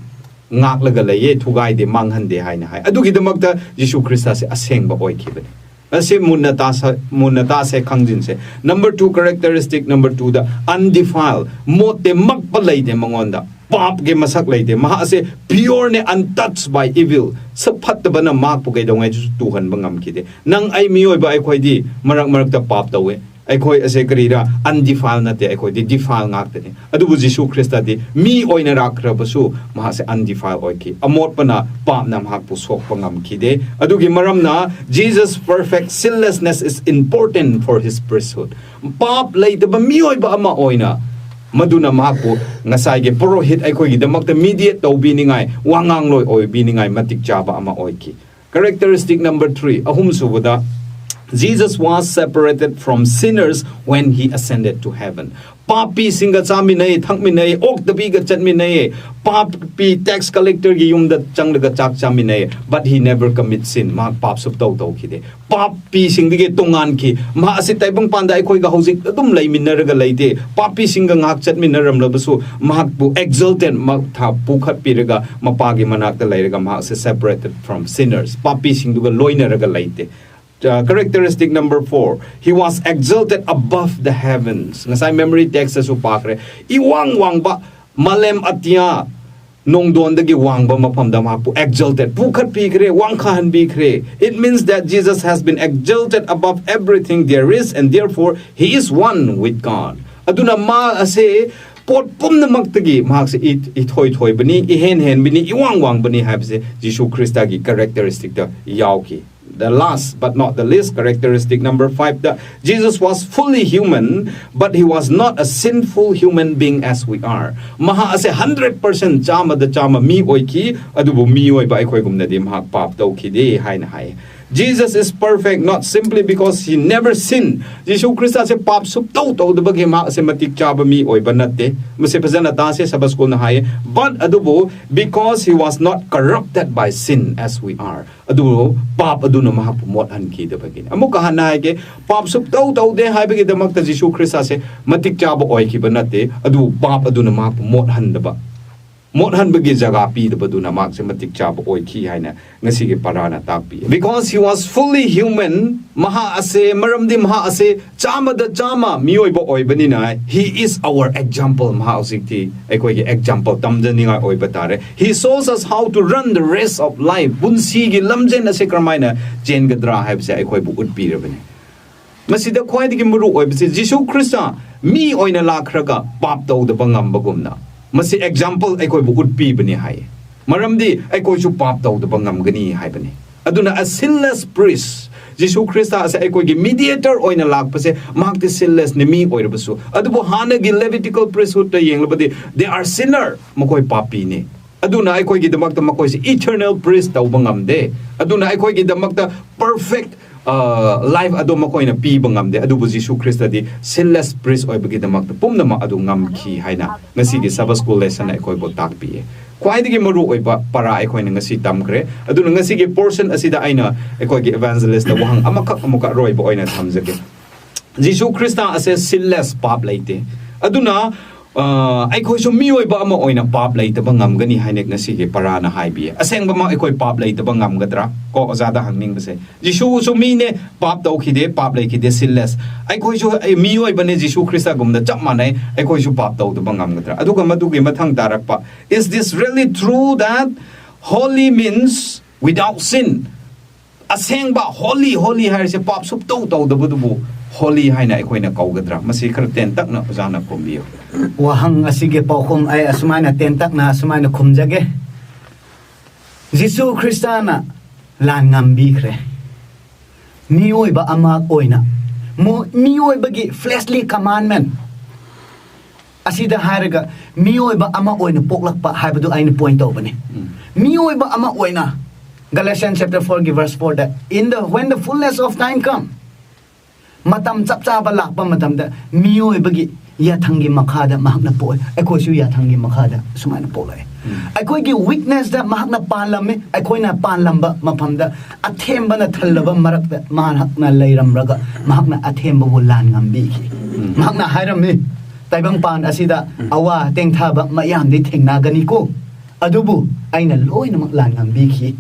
ꯉꯥꯛꯂꯒ ꯂꯩꯌꯦ, ꯊꯨꯒꯥꯏꯗꯦ, ꯃꯥꯡꯍꯟꯗꯦ ꯍꯥꯏꯅ ꯍꯥꯏ꯫ ꯑꯗꯨꯒꯤꯗꯃꯛꯇ ꯖꯤꯁꯨ ꯈ꯭ꯔꯤꯁꯇꯁꯦ ꯑꯁꯦꯡꯕ ꯑꯣꯏꯈꯤꯕꯅꯤ꯫ ꯑꯁꯤ ꯃꯨꯟꯅ ꯇꯥꯁ-, ꯃꯨꯟꯅ ꯇꯥꯁꯦ, ꯈꯪꯖꯤꯟꯁꯦ꯫ Number two, characteristic number two ꯗ, undefiled, ꯃꯣꯠꯇꯦ, ꯃꯛꯄ ꯂꯩꯇꯦ ꯃꯉꯣꯟꯗ, ꯄꯥꯞꯀꯤ ꯃꯁꯛ ꯂꯩꯇꯦ꯫ ꯃꯍꯥꯛ ꯑꯁꯦ pure ꯅꯦ, untouched by evil꯫ ꯁꯛ ꯐꯠꯇꯕꯅ ꯃꯍꯥꯛꯄꯨ ꯀꯩꯗꯧꯉꯩꯗꯁꯨ ꯇꯨꯍꯟꯕ ꯉꯝꯈꯤꯗꯦ꯫ ꯅꯪ ꯑꯩ ꯃꯤꯑꯣꯏꯕ ꯑꯩꯈꯣꯏꯗꯤ ꯃꯔꯛ ꯃꯔꯛꯇ ꯄꯥꯞ ꯇꯧꯋꯦ꯫ ꯑꯩꯈꯣꯏ ꯑꯁꯦ ꯀꯔꯤꯔꯥ? Undefiled ꯅꯠꯇꯦ, ꯑꯩꯈꯣꯏꯗꯤ defiled ꯉꯥꯛꯇꯅꯤ꯫ ꯑꯗꯨꯕꯨ ꯖꯤꯁꯨ ꯈ꯭ꯔꯤꯁꯇꯗꯤ ꯃꯤ ꯑꯣꯏꯅ ꯂꯥꯛꯈ꯭ꯔꯕꯁꯨ ꯃꯍꯥꯛꯁꯦ undefiled ꯑꯣꯏꯈꯤ꯫ ꯑꯃꯣꯠꯄꯅ, ꯄꯥꯞꯅ ꯃꯍꯥꯛꯄꯨ ꯁꯣꯛꯄ ꯉꯝꯈꯤꯗꯦ꯫ ꯑꯗꯨꯒꯤ ꯃꯔꯝꯅ Jesus' perfect sinlessness is important for his priesthood꯫ ꯄꯥꯞ ꯂꯩꯇꯕ ꯃꯤꯑꯣꯏꯕ ꯑꯃ ꯑꯣꯏꯅ, ꯃꯗꯨꯅ ꯃꯍꯥꯛꯄꯨ ꯉꯁꯥꯏꯒꯤ ꯄꯨꯔꯣꯍꯤꯠ ꯑꯩꯈꯣꯏꯒꯤꯗꯃꯛꯇ mediate ꯇꯧꯕꯤꯅꯤꯡꯉꯥꯏ, ꯋꯥꯉꯥꯡꯂꯣꯏ ꯑꯣꯏꯕꯤꯅꯤꯡꯉꯥꯏ ꯃꯇꯤꯛ ꯆꯥꯕ ꯑꯃ ꯑꯣꯏꯈꯤ꯫ Characteristic number three, ꯑꯍꯨꯝꯁꯨꯕꯗ, Jesus was separated from sinners when he ascended to heaven꯫ ꯄꯥꯄꯤꯁꯤꯡꯒ ꯆꯥꯃꯤꯟꯅꯩ, ꯊꯛꯃꯤꯟꯅꯩ, ꯑꯣꯛꯇꯕꯤꯒ ꯆꯠꯃꯤꯟꯅꯩ, ꯄꯥꯄꯤ tax collector ꯒꯤ ꯌꯨꯝꯗ ꯆꯪꯂꯒ ꯆꯥꯛ ꯆꯥꯃꯤꯟꯅꯩ, but he never commit sin꯫ ꯃꯍꯥꯛ ꯄꯥꯞ ꯁꯨꯞꯇꯧ ꯇꯧꯈꯤꯗꯦ꯫ ꯄꯥꯄꯤꯁꯤꯡꯗꯒꯤ ꯇꯣꯉꯥꯟꯈꯤ꯫ ꯃꯍꯥꯛ ꯑꯁꯤ ꯇꯥꯏꯕꯪꯄꯥꯟꯗ ꯑꯩꯈꯣꯏꯒ ꯍꯧꯖꯤꯛ ꯑꯗꯨꯝ ꯂꯩꯃꯤꯟꯅꯔꯒ ꯂꯩꯇꯦ꯫ ꯄꯥꯄꯤꯁꯤꯡꯒ ꯉꯥꯏꯍꯥꯛ ꯆꯠꯃꯤꯟꯅꯔꯝꯂꯕꯁꯨ, ꯃꯍꯥꯛꯄꯨ exalted, ꯃꯊꯛ ꯄꯨꯈꯠꯄꯤꯔꯒ ꯃꯄꯥꯒꯤ ꯃꯅꯥꯛꯇ ꯂꯩꯔꯒ ꯃꯍꯥꯛꯁꯦ separated from sinners, ꯄꯥꯄꯤꯁꯤꯡꯗꯨꯒ ꯂꯣꯏꯅꯔꯒ ꯂꯩꯇꯦ꯫ Uh, characteristic number four, he was exalted above the heavens꯫ ꯉꯁꯥꯏ memory text ꯇꯁꯨ ꯄꯥꯈ꯭ꯔꯦ꯫ ꯏꯋꯥꯡ ꯋꯥꯡꯕ, ꯃꯥꯂꯦꯝ ꯑꯇꯤꯌꯥ, ꯅꯣꯡꯗꯣꯟꯗꯒꯤ ꯋꯥꯡꯕ ꯃꯐꯝꯗ ꯃꯍꯥꯛꯄꯨ exalted, ꯄꯨꯈꯠꯄꯤꯈ꯭ꯔꯦ, ꯋꯥꯡꯈꯍꯟꯕꯤꯈ꯭ꯔꯦ꯫ It means that Jesus has been exalted above everything there is, and therefore he is one with God꯫ ꯑꯗꯨꯅ ꯃꯥ ꯑꯁꯦ ꯄꯣꯠ ꯄꯨꯝꯅꯃꯛꯇꯒꯤ ꯃꯍꯥꯛꯁꯦ ꯏ-, ꯏꯊꯣꯏ ꯊꯣꯏꯕꯅꯤ, ꯏꯍꯦꯟ ꯍꯦꯟꯕꯅꯤ, ꯏꯋꯥꯡ ꯋꯥꯡꯕꯅꯤ ꯍꯥꯏꯕꯁꯦ ꯖꯤꯁꯨ ꯈ꯭ꯔꯤꯁꯇꯒꯤ characteristic ꯇ ꯌꯥꯎꯈꯤ꯫ The last but not the least, characteristic number five the, Jesus was fully human, but he was not a sinful human being as we are꯫ ꯃꯍꯥꯛ ꯑꯁꯦ hundred percent, ꯆꯥꯝꯃꯗ ꯆꯥꯝꯃ ꯃꯤ ꯑꯣꯏꯈꯤ, ꯑꯗꯨꯕꯨ ꯃꯤꯑꯣꯏꯕ ꯑꯩꯈꯣꯏꯒꯨꯝꯅꯗꯤ ꯃꯍꯥꯛ ꯄꯥꯞ ꯇꯧꯈꯤꯗꯦ ꯍꯥꯏꯅ ꯍꯥꯏ꯫ Jesus is perfect not simply because he never sinned꯫ Jesus Christ ꯑꯁꯦ ꯄꯥꯞ ꯁꯨꯞꯇꯧ ꯇꯧꯗꯕꯒꯤ ꯃꯍꯥꯛ ꯑꯁꯦ ꯃꯇꯤꯛ ꯆꯥꯕ ꯃꯤ ꯑꯣꯏꯕ ꯅꯠꯇꯦ꯫ ꯃꯁꯤ ꯐꯖꯅ ꯇꯥꯁꯦ, Sabbath School ꯅ ꯍꯥꯏꯌꯦ꯫ But ꯑꯗꯨꯕꯨ, because he was not corrupted by sin as we are꯫ ꯑꯗꯨꯕꯨ ꯄꯥꯞ ꯑꯗꯨꯅ ꯃꯍꯥꯛꯄꯨ ꯃꯣꯠꯍꯟꯈꯤꯗꯕꯒꯤꯅꯤ꯫ ꯑꯃꯨꯛꯀ ꯍꯟꯅ ꯍꯥꯏꯒꯦ, ꯄꯥꯞ ꯁꯨꯞꯇꯧ ꯇꯧꯗꯦ ꯍꯥꯏꯕꯒꯤꯗꯃꯛꯇ ꯖꯤꯁꯨ ꯈ꯭ꯔꯤꯁꯇ ꯑꯁꯦ ꯃꯇꯤꯛ ꯆꯥꯕ ꯑꯣꯏꯈꯤꯕ ꯅꯠꯇꯦ, ꯑꯗꯨꯕꯨ ꯄꯥꯞ ꯑꯗꯨꯅ ꯃꯍꯥꯛꯄꯨ ꯃꯣꯠꯍꯟꯗꯕ, ꯃꯣꯠꯍꯟꯕꯒꯤ ꯖꯒꯥ ꯄꯤꯗꯕꯗꯨꯅ ꯃꯍꯥꯛꯁꯦ ꯃꯇꯤꯛ ꯆꯥꯕ ꯑꯣꯏꯈꯤ ꯍꯥꯏꯅ ꯉꯁꯤꯒꯤ ꯄꯔꯥꯅ ꯇꯥꯛꯄꯤ꯫ Because he was fully human, ꯃꯍꯥꯛ ꯑꯁꯦ, ꯃꯔꯝꯗꯤ ꯃꯍꯥꯛ ꯑꯁꯦ ꯆꯥꯝꯃꯗ ꯆꯥꯝꯃ ꯃꯤꯑꯣꯏꯕ ꯑꯣꯏꯕꯅꯤꯅ, he is our example. ꯃꯍꯥꯛ ꯍꯧꯖꯤꯛꯇꯤ ꯑꯩꯈꯣꯏꯒꯤ example, ꯇꯝꯖꯅꯤꯡꯉꯥꯏ ꯑꯣꯏꯕ ꯇꯥꯔꯦ꯫ He shows us how to run the race of life. ꯄꯨꯟꯁꯤꯒꯤ ꯂꯝꯖꯦꯟ ꯑꯁꯦ ꯀꯔꯝꯍꯥꯏꯅ ꯆꯦꯟꯒꯗ꯭ꯔꯥ ꯍꯥꯏꯕꯁꯦ ꯑꯩꯈꯣꯏꯕꯨ ꯎꯠꯄꯤꯔꯕꯅꯤ꯫ ꯃꯁꯤꯗ ꯈ꯭ꯋꯥꯏꯗꯒꯤ ꯃꯔꯨ ꯑꯣꯏꯕꯁꯤ, ꯖꯤꯁꯨ ꯈ꯭ꯔꯤꯁꯇ ꯃꯤ ꯑꯣꯏꯅ ꯂꯥꯛꯈ꯭ꯔꯒ ꯄꯥꯞ ꯇꯧꯗꯕ ꯉꯝꯕꯒꯨꯝꯅ, ꯃꯁꯤ example ꯑꯩꯈꯣꯏꯕꯨ ꯎꯠꯄꯤꯕꯅꯤ ꯍꯥꯏꯌꯦ꯫ ꯃꯔꯝꯗꯤ ꯑꯩꯈꯣꯏꯁꯨ ꯄꯥꯞ ꯇꯧꯗꯕ ꯉꯝꯒꯅꯤ ꯍꯥꯏꯕꯅꯤ꯫ ꯑꯗꯨꯅ a sinless priest, Jesus Christ ꯑꯁꯦ ꯑꯩꯈꯣꯏꯒꯤ mediator ꯑꯣꯏꯅ ꯂꯥꯛꯄꯁꯦ, ꯃꯍꯥꯛꯇꯤ sinlessꯅꯤ, ꯃꯤ ꯑꯣꯏꯔꯕꯁꯨ꯫ ꯑꯗꯨꯕꯨ ꯍꯥꯟꯅꯒꯤ Levitical priesthoodꯇ ꯌꯦꯡꯂꯕꯗꯤ, they are sinner, ꯃꯈꯣꯏ ꯄꯥꯄꯤꯅꯤ꯫ ꯑꯗꯨꯅ ꯑꯩꯈꯣꯏꯒꯤꯗꯃꯛꯇ ꯃꯈꯣꯏꯁꯤ eternal priest ꯇꯧꯕ ꯉꯝꯗꯦ꯫ ꯑꯗꯨꯅ ꯑꯩꯈꯣꯏꯒꯤꯗꯃꯛꯇ perfect life ꯑꯗꯣ ꯃꯈꯣꯏꯅ ꯄꯤꯕ ꯉꯝꯗꯦ꯫ ꯑꯗꯨꯕꯨ ꯖꯤꯁꯨ ꯈ꯭ꯔꯤꯁꯇꯗꯤ sinless priest ꯑꯣꯏꯕꯒꯤꯗꯃꯛꯇ ꯄꯨꯝꯅꯃꯛ ꯑꯗꯨ ꯉꯝꯈꯤ ꯍꯥꯏꯅ ꯉꯁꯤꯒꯤ Sabbath School lesson ꯑꯩꯈꯣꯏꯕꯨ ꯇꯥꯛꯄꯤꯌꯦ꯫ ꯈ꯭ꯋꯥꯏꯗꯒꯤ ꯃꯔꯨ ꯑꯣꯏꯕ ꯄꯔꯥ ꯑꯩꯈꯣꯏꯅ ꯉꯁꯤ ꯇꯝꯈ꯭ꯔꯦ꯫ ꯑꯗꯨꯅ ꯉꯁꯤꯒꯤ portion ꯑꯁꯤꯗ ꯑꯩꯅ ꯑꯩꯈꯣꯏꯒꯤ evangelistꯇ ꯋꯥꯍꯪ ꯑꯃꯈꯛ ꯑꯃꯨꯛꯀ ꯑꯔꯣꯏꯕ ꯑꯣꯏꯅ ꯊꯝꯖꯒꯦ꯫ ꯖꯤꯁꯨ ꯈ꯭ꯔꯤꯁꯇ ꯑꯁꯦ sinless, ꯄꯥꯞ ꯂꯩꯇꯦ꯫ ꯑꯗꯨꯅ ꯑ, ꯑꯩꯈꯣꯏꯁꯨ ꯃꯤꯑꯣꯏꯕ ꯑꯃ ꯑꯣꯏꯅ ꯄꯥꯞ ꯂꯩꯇꯕ ꯉꯝꯒꯅꯤ ꯍꯥꯏꯅ ꯉꯁꯤꯒꯤ ꯄꯔꯥꯅ ꯍꯥꯏꯕꯤꯌꯦ꯫ ꯑꯁꯦꯡꯕꯃꯛ ꯑꯩꯈꯣꯏ ꯄꯥꯞ ꯂꯩꯇꯕ ꯉꯝꯒꯗ꯭ꯔꯥ? ꯀꯣ, ꯑꯣꯖꯥꯗ ꯍꯪꯅꯤꯡꯕꯁꯦ꯫ ꯖꯤꯁꯨꯁꯨ ꯃꯤꯅꯦ, ꯄꯥꯞ ꯇꯧꯈꯤꯗꯦ, ꯄꯥꯞ ꯂꯩꯈꯤꯗꯦ, sinless꯫ ꯑꯩꯈꯣꯏꯁꯨ, ꯑꯩ, ꯃꯤꯑꯣꯏꯕꯅꯦ, ꯖꯤꯁꯨ ꯈ꯭ꯔꯤꯁꯇꯒꯨꯝꯅ ꯆꯞ ꯃꯥꯟꯅꯩ꯫ ꯑꯩꯈꯣꯏꯁꯨ ꯄꯥꯞ ꯇꯧꯗꯕ ꯉꯝꯒꯗ꯭ꯔꯥ? ꯑꯗꯨꯒ ꯃꯗꯨꯒꯤ ꯃꯊꯪ ꯇꯥꯔꯛꯄ, "Is this really true that holy means without sin?" ꯑꯁꯦꯡꯕ holy, holy ꯍꯥꯏꯔꯤꯁꯦ ꯄꯥꯞ ꯁꯨꯞꯇꯧ ꯇꯧꯗꯕꯗꯨꯕꯨ holy ꯍꯥꯏꯅ ꯑꯩꯈꯣꯏꯅ ꯀꯧꯒꯗ꯭ꯔꯥ? ꯃꯁꯤ ꯈꯔ ꯇꯦꯟꯇꯛꯅ ꯑꯣꯖꯥꯅ ꯈꯨꯝꯕꯤꯌꯨ꯫ ꯋꯥꯍꯪ ꯑꯁꯤꯒꯤ ꯄꯥꯎꯈꯨꯝ ꯑꯩ ꯑꯁꯨꯃꯥꯏꯅ ꯇꯦꯟꯇꯛꯅ ꯑꯁꯨꯃꯥꯏꯅ ꯈꯨꯝꯖꯒꯦ꯫ ꯖꯤꯁꯨ ꯈ꯭ꯔꯤꯁꯇꯅ ꯂꯥꯟ ꯉꯝꯕꯤꯈ꯭ꯔꯦ꯫ ꯃꯤꯑꯣꯏꯕ ꯑꯃ ꯑꯣꯏꯅ, ꯃꯣ-, ꯃꯤꯑꯣꯏꯕꯒꯤ fleshly commandment ꯑꯁꯤꯗ ꯍꯥꯏꯔꯒ ꯃꯤꯑꯣꯏꯕ ꯑꯃ ꯑꯣꯏꯅ ꯄꯣꯛꯂꯛꯄ ꯍꯥꯏꯕꯗꯨ ꯑꯩꯅ point ꯇꯧꯕꯅꯤ꯫ ꯎꯝ꯫ ꯃꯤꯑꯣꯏꯕ ꯑꯃ ꯑꯣꯏꯅ, Galatians chapter fourꯒꯤ verse fourꯗ, "In the, when the fullness of time come," ꯃꯇꯝ ꯆꯞ ꯆꯥꯕ ꯂꯥꯛꯄ ꯃꯇꯝꯗ ꯃꯤꯑꯣꯏꯕꯒꯤ ꯌꯥꯊꯪꯒꯤ ꯃꯈꯥꯗ ꯃꯍꯥꯛꯅ ꯄꯣꯛꯑꯦ꯫ ꯑꯩꯈꯣꯏꯁꯨ ꯌꯥꯊꯪꯒꯤ ꯃꯈꯥꯗ ꯁꯨꯃꯥꯏꯅ ꯄꯣꯛꯂꯛꯑꯦ꯫ ꯎꯝ꯫ ꯑꯩꯈꯣꯏꯒꯤ weaknessꯇ ꯃꯍꯥꯛꯅ ꯄꯥꯜꯂꯝꯃꯤ꯫ ꯑꯩꯈꯣꯏꯅ ꯄꯥꯜꯂꯝꯕ ꯃꯐꯝꯗ ꯑꯊꯦꯝꯕꯅ ꯊꯜꯂꯕ ꯃꯔꯛꯇ ꯃꯍꯥꯛꯅ ꯂꯩꯔꯝꯂꯒ ꯃꯍꯥꯛꯅ ꯑꯊꯦꯝꯕꯕꯨ ꯂꯥꯟ ꯉꯝꯕꯤꯈꯤ꯫ ꯎꯝ꯫ ꯃꯍꯥꯛꯅ ꯍꯥꯏꯔꯝꯃꯤ, ꯇꯥꯏꯕꯪꯄꯥꯟ ꯑꯁꯤꯗ ꯑꯋꯥ ꯇꯦꯡꯊꯥꯕ ꯃꯌꯥꯝꯗꯤ ꯊꯦꯡꯅꯒꯅꯤꯀꯣ, ꯑꯗꯨꯕꯨ ꯑꯩꯅ ꯂꯣꯏꯅꯃꯛ ꯂꯥꯟ ꯉꯝꯕꯤꯈꯤ꯫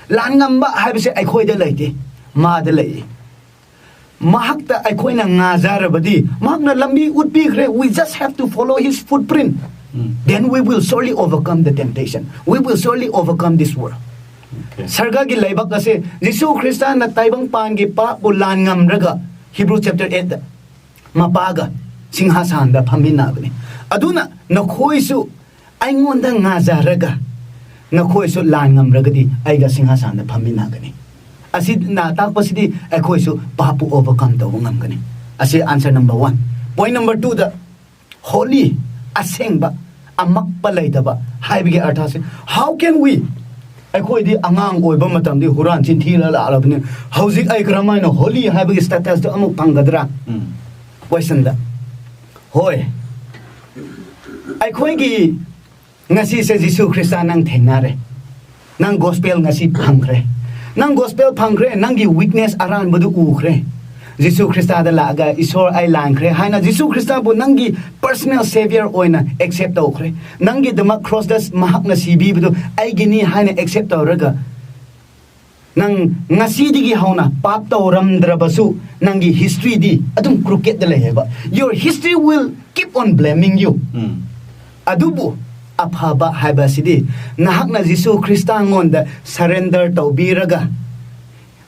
ꯂꯥꯟ ꯉꯝꯕ ꯍꯥꯏꯕꯁꯦ ꯑꯩꯈꯣꯏꯗ ꯂꯩꯇꯦ, ꯃꯥꯗ ꯂꯩ꯫ ꯃꯍꯥꯛꯇ ꯑꯩꯈꯣꯏꯅ ꯉꯥꯖꯔꯕꯗꯤ ꯃꯍꯥꯛꯅ ꯂꯝꯕꯤ ꯎꯠꯄꯤꯈ꯭ꯔꯦ. We just have to follow his footprint. Then we will surely overcome the temptation. We will surely overcome this world. ꯁꯔꯒꯒꯤ ꯂꯩꯕꯥꯛ ꯑꯁꯦ ꯖꯤꯁꯨ ꯈ꯭ꯔꯤꯁꯇꯅ ꯇꯥꯏꯕꯪꯄꯥꯟꯒꯤ ꯄꯥꯞꯄꯨ ꯂꯥꯟ ꯉꯝꯔꯒ, Hebrew chapter eight ꯗ ꯃꯄꯥꯒ ꯁꯤꯡꯍꯥꯁꯥꯟꯗ ꯐꯝꯃꯤꯟꯅꯕꯅꯤ꯫ ꯑꯗꯨꯅ ꯅꯈꯣꯏꯁꯨ ꯑꯩꯉꯣꯟꯗ ꯉꯥꯖꯔꯒ ꯅꯈꯣꯏꯁꯨ ꯂꯥꯟ ꯉꯝꯔꯒꯗꯤ ꯑꯩꯒ ꯁꯤꯡꯍꯥꯁꯥꯟꯗ ꯐꯝꯃꯤꯟꯅꯒꯅꯤ꯫ ꯑꯁꯤꯅ ꯇꯥꯛꯄꯁꯤꯗꯤ ꯑꯩꯈꯣꯏꯁꯨ ꯄꯥꯞꯄꯨ overcome ꯇꯧꯕ ꯉꯝꯒꯅꯤ꯫ ꯑꯁꯤ answer number one꯫ Point number two ꯗ, holy, ꯑꯁꯦꯡꯕ, ꯑꯃꯛꯄ ꯂꯩꯇꯕ ꯍꯥꯏꯕꯒꯤ ꯑꯔꯊꯁꯦ, how can we? ꯑꯩꯈꯣꯏꯗꯤ ꯑꯉꯥꯡ ꯑꯣꯏꯕ ꯃꯇꯝꯗꯤ ꯍꯨꯔꯥꯟ ꯆꯤꯟꯊꯤꯔ ꯂꯥꯛꯂꯕꯅꯤ꯫ ꯍꯧꯖꯤꯛ ꯑꯩ ꯀꯔꯝꯍꯥꯏꯅ holy ꯍꯥꯏꯕꯒꯤ status ꯇꯣ ꯑꯃꯨꯛ ꯐꯪꯒꯗ꯭ꯔꯥ? Question ꯗ꯫ ꯍꯣꯏ, ꯑꯩꯈꯣꯏꯒꯤ ꯉꯁꯤꯁꯦ ꯖꯤꯁꯨ ꯈ꯭ꯔꯤꯁꯇ ꯅꯪ ꯊꯦꯡꯅꯔꯦ꯫ ꯅꯪ gospel ꯉꯁꯤ ꯐꯪꯈ꯭ꯔꯦ꯫ ꯅꯪ gospel ꯐꯪꯈ꯭ꯔꯦ, ꯅꯪꯒꯤ weakness ꯑꯔꯥꯟꯕꯗꯨ ꯎꯈ꯭ꯔꯦ꯫ ꯖꯤꯁꯨ ꯈ꯭ꯔꯤꯁꯇꯗ ꯂꯥꯛꯑꯒ, "ꯏꯁꯣꯔ, ꯑꯩ ꯂꯥꯟꯈ꯭ꯔꯦ" ꯍꯥꯏꯅ ꯖꯤꯁꯨ ꯈ꯭ꯔꯤꯁꯇꯕꯨ ꯅꯪꯒꯤ personal saviour ꯑꯣꯏꯅ accept ꯇꯧꯈ꯭ꯔꯦ꯫ ꯅꯪꯒꯤꯗꯃꯛ cross ꯇ ꯃꯍꯥꯛꯅ ꯁꯤꯕꯤꯕꯗꯨ ꯑꯩꯒꯤꯅꯤ ꯍꯥꯏꯅ accept ꯇꯧꯔꯒ, ꯅꯪ ꯉꯁꯤꯗꯒꯤ ꯍꯧꯅ ꯄꯥꯞ ꯇꯧꯔꯝꯗ꯭ꯔꯕꯁꯨ, ꯅꯪꯒꯤ history ꯗꯤ ꯑꯗꯨꯝ crooked ꯗ ꯂꯩꯌꯦꯕ꯫ Your history will keep on blaming you. ꯑꯗꯨꯕꯨ ꯑꯐꯕ ꯍꯥꯏꯕꯁꯤꯗꯤ, ꯅꯍꯥꯛꯅ ꯖꯤꯁꯨ ꯈ꯭ꯔꯤꯁꯇꯉꯣꯟꯗ surrender ꯇꯧꯕꯤꯔꯒ,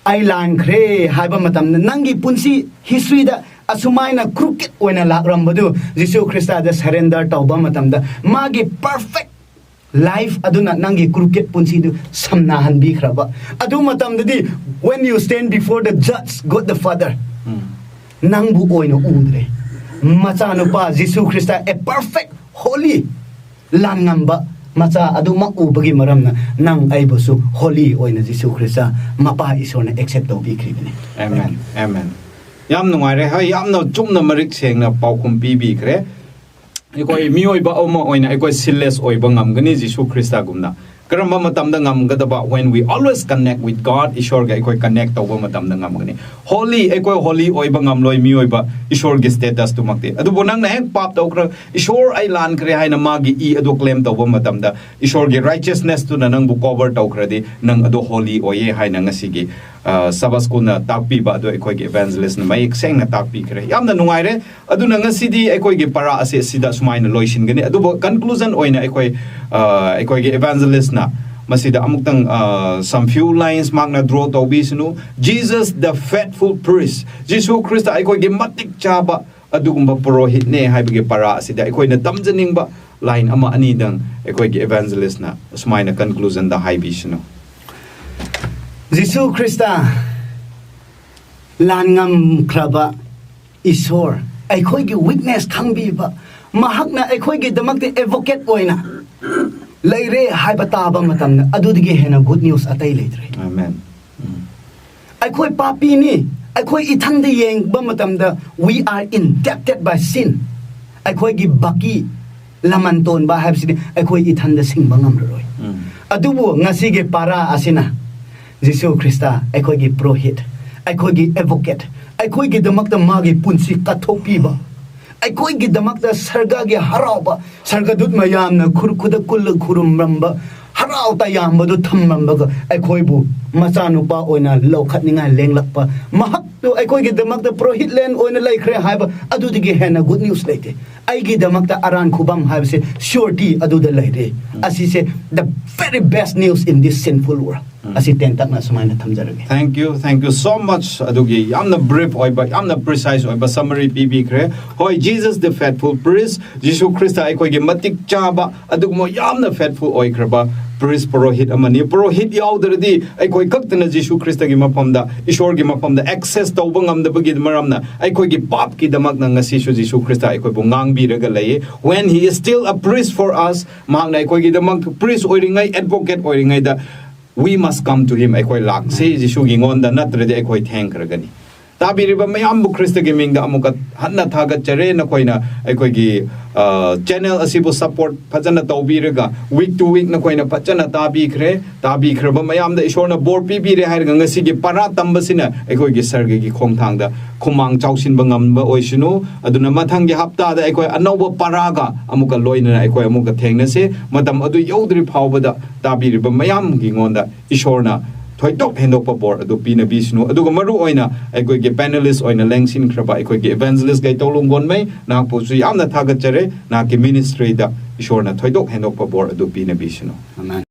"ꯑꯩ ꯂꯥꯟꯈ꯭ꯔꯦ" ꯍꯥꯏꯕ ꯃꯇꯝꯗ, ꯅꯪꯒꯤ ꯄꯨꯟꯁꯤ history ꯗ ꯑꯁꯨꯃꯥꯏꯅ crooked ꯑꯣꯏꯅ ꯂꯥꯛꯔꯝꯕꯗꯨ ꯖꯤꯁꯨ ꯈ꯭ꯔꯤꯁꯇꯗ surrender ꯇꯧꯕ ꯃꯇꯝꯗ, ꯃꯥꯒꯤ perfect life ꯑꯗꯨꯅ ꯅꯪꯒꯤ crooked ꯄꯨꯟꯁꯤꯗꯨ ꯁꯝꯅꯍꯟꯕꯤꯈ꯭ꯔꯕ꯫ ꯑꯗꯨ ꯃꯇꯝꯗꯗꯤ, when you stand before the judge, God the Father, ꯅꯪꯕꯨ ꯑꯣꯏꯅ ꯎꯗ꯭ꯔꯦ꯫ ꯃꯆꯥꯅꯨꯄꯥ Jesus Christ, a perfect, holy, ꯂꯥꯟꯉꯝꯕ ꯃꯆꯥ ꯑꯗꯨꯃꯛ ꯎꯕꯒꯤ ꯃꯔꯝꯅ, ꯅꯪ ꯑꯩꯕꯨꯁꯨ holy ꯑꯣꯏꯅ ꯖꯤꯁꯨ ꯈ꯭ꯔꯤꯁꯇ ꯃꯄꯥ ꯏꯁꯣꯔꯅ accept ꯇꯧꯕꯤꯈ꯭ꯔꯤꯕꯅꯤ꯫ Amen, amen. ꯌꯥꯝ ꯅꯨꯡꯉꯥꯏꯔꯦ꯫ ꯍꯣꯏ, ꯌꯥꯝꯅ ꯆꯨꯝꯅ ꯃꯔꯤꯛ ꯁꯦꯡꯅ ꯄꯥꯎꯈꯨꯝ ꯄꯤꯕꯤꯈ꯭ꯔꯦ꯫ ꯑꯩꯈꯣꯏ ꯃꯤꯑꯣꯏꯕ ꯑꯃ ꯑꯣꯏꯅ ꯑꯩꯈꯣꯏ sinless ꯑꯣꯏꯕ ꯉꯝꯒꯅꯤ ꯖꯤꯁꯨ ꯈ꯭ꯔꯤꯁꯇꯒꯨꯝꯅ꯫ ꯀꯔꯝꯕ ꯃꯇꯝꯗ ꯉꯝꯒꯗꯕ? When we always connect with God, ꯏꯁꯣꯔꯒ ꯑꯩꯈꯣꯏ ꯀꯅꯦꯛ ꯇꯧꯕ ꯃꯇꯝꯗ ꯉꯝꯒꯅꯤ꯫ ꯍꯣꯂꯤ, ꯑꯩꯈꯣꯏ ꯍꯣꯂꯤ ꯑꯣꯏꯕ ꯉꯝꯂꯣꯏ ꯃꯤꯑꯣꯏꯕ, ꯏꯁꯣꯔꯒꯤ ꯁ꯭ꯇꯦꯇꯁꯇꯨꯃꯛꯇꯤ꯫ ꯑꯗꯨꯕꯨ ꯅꯪꯅ ꯍꯦꯛ ꯄꯥꯞ ꯇꯧꯈ꯭ꯔ, ꯏꯁꯣꯔ ꯑꯩ ꯂꯥꯟꯈ꯭ꯔꯦ ꯍꯥꯏꯅ ꯃꯥꯒꯤ ꯏ ꯑꯗꯨ ꯀ꯭ꯂꯦꯝ ꯇꯧꯕ ꯃꯇꯝꯗ, ꯏꯁꯣꯔꯒꯤ ꯔꯥꯏꯆꯁꯅꯦꯁꯇꯨꯅ ꯅꯪꯕꯨ ꯀꯣꯚꯔ ꯇꯧꯈ꯭ꯔꯗꯤ, ꯅꯪ ꯑꯗꯨ ꯍꯣꯂꯤ ꯑꯣꯏꯌꯦ ꯍꯥꯏꯅ ꯉꯁꯤꯒꯤ ꯁꯕꯥꯁ ꯁ꯭ꯀꯨꯜꯅ ꯇꯥꯛꯄꯤꯕ ꯑꯗꯨ ꯑꯩꯈꯣꯏꯒꯤ ꯏꯚꯦꯟꯖꯂꯤꯁꯅ ꯃꯌꯦꯛ ꯁꯦꯡꯅ ꯇꯥꯛꯄꯤꯈ꯭ꯔꯦ꯫ ꯌꯥꯝꯅ ꯅꯨꯡꯉꯥꯏꯔꯦ꯫ ꯑꯗꯨꯅ ꯉꯁꯤꯗꯤ ꯑꯩꯈꯣꯏꯒꯤ ꯄꯔꯥ ꯑꯁꯦ ꯁꯤꯗ ꯁꯨꯃꯥꯏꯅ ꯂꯣꯏꯁꯤꯟꯒꯅꯤ꯫ ꯑꯗꯨꯕꯨ ꯀꯟꯀ꯭ꯂꯨꯖꯟ ꯑꯣꯏꯅ ꯑꯩꯈꯣꯏ, ꯑ, ꯑꯩꯈꯣꯏꯒꯤ ꯏꯚꯦꯟꯖꯂꯤꯁꯅ ꯃꯁꯤꯗ ꯑꯃꯨꯛꯇꯪ, ꯑ, some few lines ꯃꯍꯥꯛꯅ ꯗ꯭ꯔꯣ ꯇꯧꯕꯤꯁꯅꯨ꯫ Jesus the faithful priest, Jesus Christ ꯑꯩꯈꯣꯏꯒꯤ ꯃꯇꯤꯛ ꯆꯥꯕ ꯑꯗꯨꯒꯨꯝꯕ ꯄꯨꯔꯣꯍꯤꯠꯅꯦ ꯍꯥꯏꯕꯒꯤ ꯄꯔꯥ ꯑꯁꯤꯗ ꯑꯩꯈꯣꯏꯅ ꯇꯝꯖꯅꯤꯡꯕ ꯂꯥꯏꯟ ꯑꯃ ꯑꯅꯤꯗꯪ ꯑꯩꯈꯣꯏꯒꯤ ꯏꯚꯦꯟꯖꯂꯤꯁꯅ ꯁꯨꯃꯥꯏꯅ ꯀꯟꯀ꯭ꯂꯨꯖꯟꯗ ꯍꯥꯏꯕꯤꯁꯅꯨ꯫ ꯖꯤꯁꯨ ꯈ꯭ꯔꯤꯁꯇ ꯂꯥꯟ ꯉꯝꯈ꯭ꯔꯕ ꯏꯁꯣꯔ, ꯑꯩꯈꯣꯏꯒꯤ ꯋꯤꯛꯅꯦꯁ ꯈꯪꯕꯤꯕ, ꯃꯍꯥꯛꯅ ꯑꯩꯈꯣꯏꯒꯤꯗꯃꯛꯇ ꯑꯦꯗꯚꯣꯀꯦꯠ ꯑꯣꯏꯅ ꯂꯩꯔꯦ ꯍꯥꯏꯕ ꯇꯥꯕ ꯃꯇꯝꯗ, ꯑꯗꯨꯗꯒꯤ ꯍꯦꯟꯅ ꯒꯨꯗ ꯅ꯭ꯌꯨꯁ ꯑꯇꯩ ꯂꯩꯇ꯭ꯔꯦ꯫ Amen. ꯎꯝ. ꯑꯩꯈꯣꯏ ꯄꯥꯄꯤꯅꯤ꯫ ꯑꯩꯈꯣꯏ ꯏꯊꯟꯗ ꯌꯦꯡꯕ ꯃꯇꯝꯗ, we are indebted by sin. ꯑꯩꯈꯣꯏꯒꯤ ꯕꯀꯤ, ꯂꯃꯟ ꯇꯣꯟꯕ ꯍꯥꯏꯕꯁꯤꯗꯤ ꯑꯩꯈꯣꯏ ꯏꯊꯟꯗ ꯁꯤꯡꯕ ꯉꯝꯂꯔꯣꯏ꯫ ꯎꯝ. ꯑꯗꯨꯕꯨ ꯉꯁꯤꯒꯤ ꯄꯥꯔꯥ ꯑꯁꯤꯅ ꯖꯤꯁꯨ ꯈ꯭ꯔꯤꯁꯇ ꯑꯩꯈꯣꯏꯒꯤ ꯄꯨꯔꯣꯍꯤꯠ, ꯑꯩꯈꯣꯏꯒꯤ ꯑꯦꯗꯚꯣꯀꯦꯠ, ꯑꯩꯈꯣꯏꯒꯤꯗꯃꯛꯇ ꯃꯥꯒꯤ ꯄꯨꯟꯁꯤ ꯀꯠꯊꯣꯛꯄꯤꯕ, ꯑꯩꯈꯣꯏꯒꯤꯗꯃꯛꯇ ꯁꯔꯒꯒꯤ ꯍꯔꯥꯎꯕ, ꯁꯔꯒꯗꯨꯠ ꯃꯌꯥꯝꯅ ꯈꯨꯔ-, ꯈꯨꯗ ꯀꯨꯜꯂ ꯈꯨꯔꯨꯝꯂꯝꯕ ꯍꯔꯥꯎ ꯇꯌꯥꯝꯕꯗꯨ ꯊꯝꯂꯝꯕꯒ ꯑꯩꯈꯣꯏꯕꯨ ꯃꯆꯥꯅꯨꯄꯥ ꯑꯣꯏꯅ ꯂꯧꯈꯠꯅꯤꯡꯉꯥꯏ ꯂꯦꯡꯂꯛꯄ, ꯃꯍꯥꯛꯇꯨ ꯑꯩꯈꯣꯏꯒꯤꯗꯃꯛꯇ ꯄꯨꯔꯣꯍꯤꯠꯂꯦꯟ ꯑꯣꯏꯅ ꯂꯩꯈ꯭ꯔꯦ ꯍꯥꯏꯕ, ꯑꯗꯨꯗꯒꯤ ꯍꯦꯟꯅ ꯒꯨꯗ ꯅ꯭ꯌꯨꯁ ꯂꯩꯇꯦ꯫ ꯑꯩꯒꯤꯗꯃꯛꯇ ꯑꯔꯥꯟ ꯈꯨꯕꯝ ꯍꯥꯏꯕꯁꯦ ꯁ꯭ꯌꯣꯔꯇꯤ ꯑꯗꯨꯗ ꯂꯩꯔꯦ꯫ ꯑꯁꯤꯁꯦ the very best news in this sinful world. ꯑꯁꯤ ꯇꯦꯟꯇꯛꯅ ꯁꯨꯃꯥꯏꯅ ꯊꯝꯖꯔꯒꯦ꯫ Thank you, thank you so much. ꯑꯗꯨꯒꯤ ꯌꯥꯝꯅ ꯕ꯭ꯔꯤꯐ ꯑꯣꯏꯕ, ꯌꯥꯝꯅ ꯄ꯭ꯔꯤꯁꯥꯏꯁ ꯑꯣꯏꯕ ꯁꯃꯔꯤ ꯄꯤꯕꯤꯈ꯭ꯔꯦ꯫ ꯍꯣꯏ, Jesus the faithful priest, Jesus Christ ꯑꯩꯈꯣꯏꯒꯤ ꯃꯇꯤꯛ ꯆꯥꯕ ꯑꯗꯨꯒꯨꯝꯕ ꯌꯥꯝꯅ ꯐꯦꯠꯐꯨꯜ ꯑꯣꯏꯈ꯭ꯔꯕ ꯄ꯭ꯔꯤꯁ ꯄꯨꯔꯣꯍꯤꯠ ꯑꯃꯅꯤ꯫ ꯄꯨꯔꯣꯍꯤꯠ ꯌꯥꯎꯗ꯭ꯔꯗꯤ ꯑꯩꯈꯣꯏ ꯈꯛꯇꯅ ꯖꯤꯁꯨ ꯈ꯭ꯔꯤꯁꯇꯒꯤ ꯃꯐꯝꯗ, ꯏꯁꯣꯔꯒꯤ ꯃꯐꯝꯗ ꯑꯦꯛꯁꯦꯁ ꯇꯧꯕ ꯉꯝꯗꯕꯒꯤ ꯃꯔꯝꯅ ꯑꯩꯈꯣꯏꯒꯤ ꯄꯥꯞꯀꯤꯗꯃꯛꯅ ꯉꯁꯤꯁꯨ ꯖꯤꯁꯨ ꯈ꯭ꯔꯤꯁꯇ ꯑꯩꯈꯣꯏꯕꯨ ꯉꯥꯡꯕꯤꯔꯒ ꯂꯩꯌꯦ꯫ When he is still a priest for us, ꯃꯍꯥꯛꯅ ꯑꯩꯈꯣꯏꯒꯤꯗꯃꯛ ꯄ꯭ꯔꯤꯁ ꯑꯣꯏꯔꯤꯉꯩ, ꯑꯦꯗꯚꯣꯀꯦꯠ ꯑꯣꯏꯔꯤꯉꯩꯗ, we must come to him, ꯑꯩꯈꯣꯏ ꯂꯥꯛꯁꯤ ꯖꯤꯁꯨꯒꯤ ꯉꯣꯟꯗ, ꯅꯠꯇ꯭ꯔꯗꯤ ꯑꯩꯈꯣꯏ ꯊꯦꯡꯈ꯭ꯔꯒꯅꯤ꯫ ꯇꯥꯕꯤꯔꯤꯕ ꯃꯌꯥꯝꯕꯨ ꯈ꯭ꯔꯤꯁꯇꯒꯤ ꯃꯤꯡꯗ ꯑꯃꯨꯛꯀ ꯍꯟꯅ ꯊꯥꯒꯠꯆꯔꯦ꯫ ꯅꯈꯣꯏꯅ ꯑꯩꯈꯣꯏꯒꯤ ꯆꯦꯅꯦꯜ ꯑꯁꯤꯕꯨ ꯁꯄꯣꯔꯠ ꯐꯖꯅ ꯇꯧꯕꯤꯔꯒ, ꯋꯤꯛ ꯇꯨ ꯋꯤꯛ ꯅꯈꯣꯏꯅ ꯐꯖꯅ ꯇꯥꯕꯤꯈ꯭ꯔꯦ꯫ ꯇꯥꯕꯤꯈ꯭ꯔꯕ ꯃꯌꯥꯝꯗ ꯏꯁꯣꯔꯅ ꯕꯣꯔ ꯄꯤꯕꯤꯔꯦ ꯍꯥꯏꯔꯒ, ꯉꯁꯤꯒꯤ ꯄꯔꯥ ꯇꯝꯕꯁꯤꯅ ꯑꯩꯈꯣꯏꯒꯤ ꯁꯔꯒꯒꯤ ꯈꯣꯡꯊꯥꯡꯗ ꯈꯨꯃꯥꯡ ꯆꯥꯎꯁꯤꯟꯕ ꯉꯝꯕ ꯑꯣꯏꯁꯅꯨ꯫ ꯑꯗꯨꯅ ꯃꯊꯪꯒꯤ ꯍꯞꯇꯥꯗ ꯑꯩꯈꯣꯏ ꯑꯅꯧꯕ ꯄꯔꯥꯒ ꯑꯃꯨꯛꯀ ꯂꯣꯏꯅꯅ ꯑꯩꯈꯣꯏ ꯑꯃꯨꯛꯀ ꯊꯦꯡꯅꯁꯦ꯫ ꯃꯇꯝ ꯑꯗꯨ ꯌꯧꯗ꯭ꯔꯤ ꯐꯥꯎꯕꯗ ꯇꯥꯕꯤꯔꯤꯕ ꯃꯌꯥꯝꯒꯤꯉꯣꯟꯗ ꯏꯁꯣꯔꯅ ꯊꯣꯏꯗꯣꯛ ꯍꯦꯟꯗꯣꯛꯄ ꯕꯣꯔ ꯑꯗꯨ ꯄꯤꯅꯕꯤꯁꯅꯨ꯫ ꯑꯗꯨꯒ ꯃꯔꯨ ꯑꯣꯏꯅ ꯑꯩꯈꯣꯏꯒꯤ ꯄꯦꯅꯦꯂꯤꯁ ꯑꯣꯏꯅ ꯂꯦꯡꯁꯤꯟꯈ꯭ꯔꯕ ꯑꯩꯈꯣꯏꯒꯤ ꯏꯚꯦꯟꯖꯦꯂꯤꯁ ꯒꯩꯇꯧꯂꯨꯡ ꯒꯣꯟꯃꯩ, ꯅꯍꯥꯛꯄꯨꯁꯨ ꯌꯥꯝꯅ ꯊꯥꯒꯠꯆꯔꯦ꯫ ꯅꯍꯥꯛꯀꯤ ꯃꯤꯅꯤꯁꯇ꯭ꯔꯤꯗ ꯏꯁꯣꯔꯅ ꯊꯣꯏꯗꯣꯛ ꯍꯦꯟꯗꯣꯛꯄ ꯕꯣꯔ ꯑꯗꯨ ꯄꯤꯅꯕꯤꯁꯅꯨ꯫ ꯑꯃꯦꯟ꯫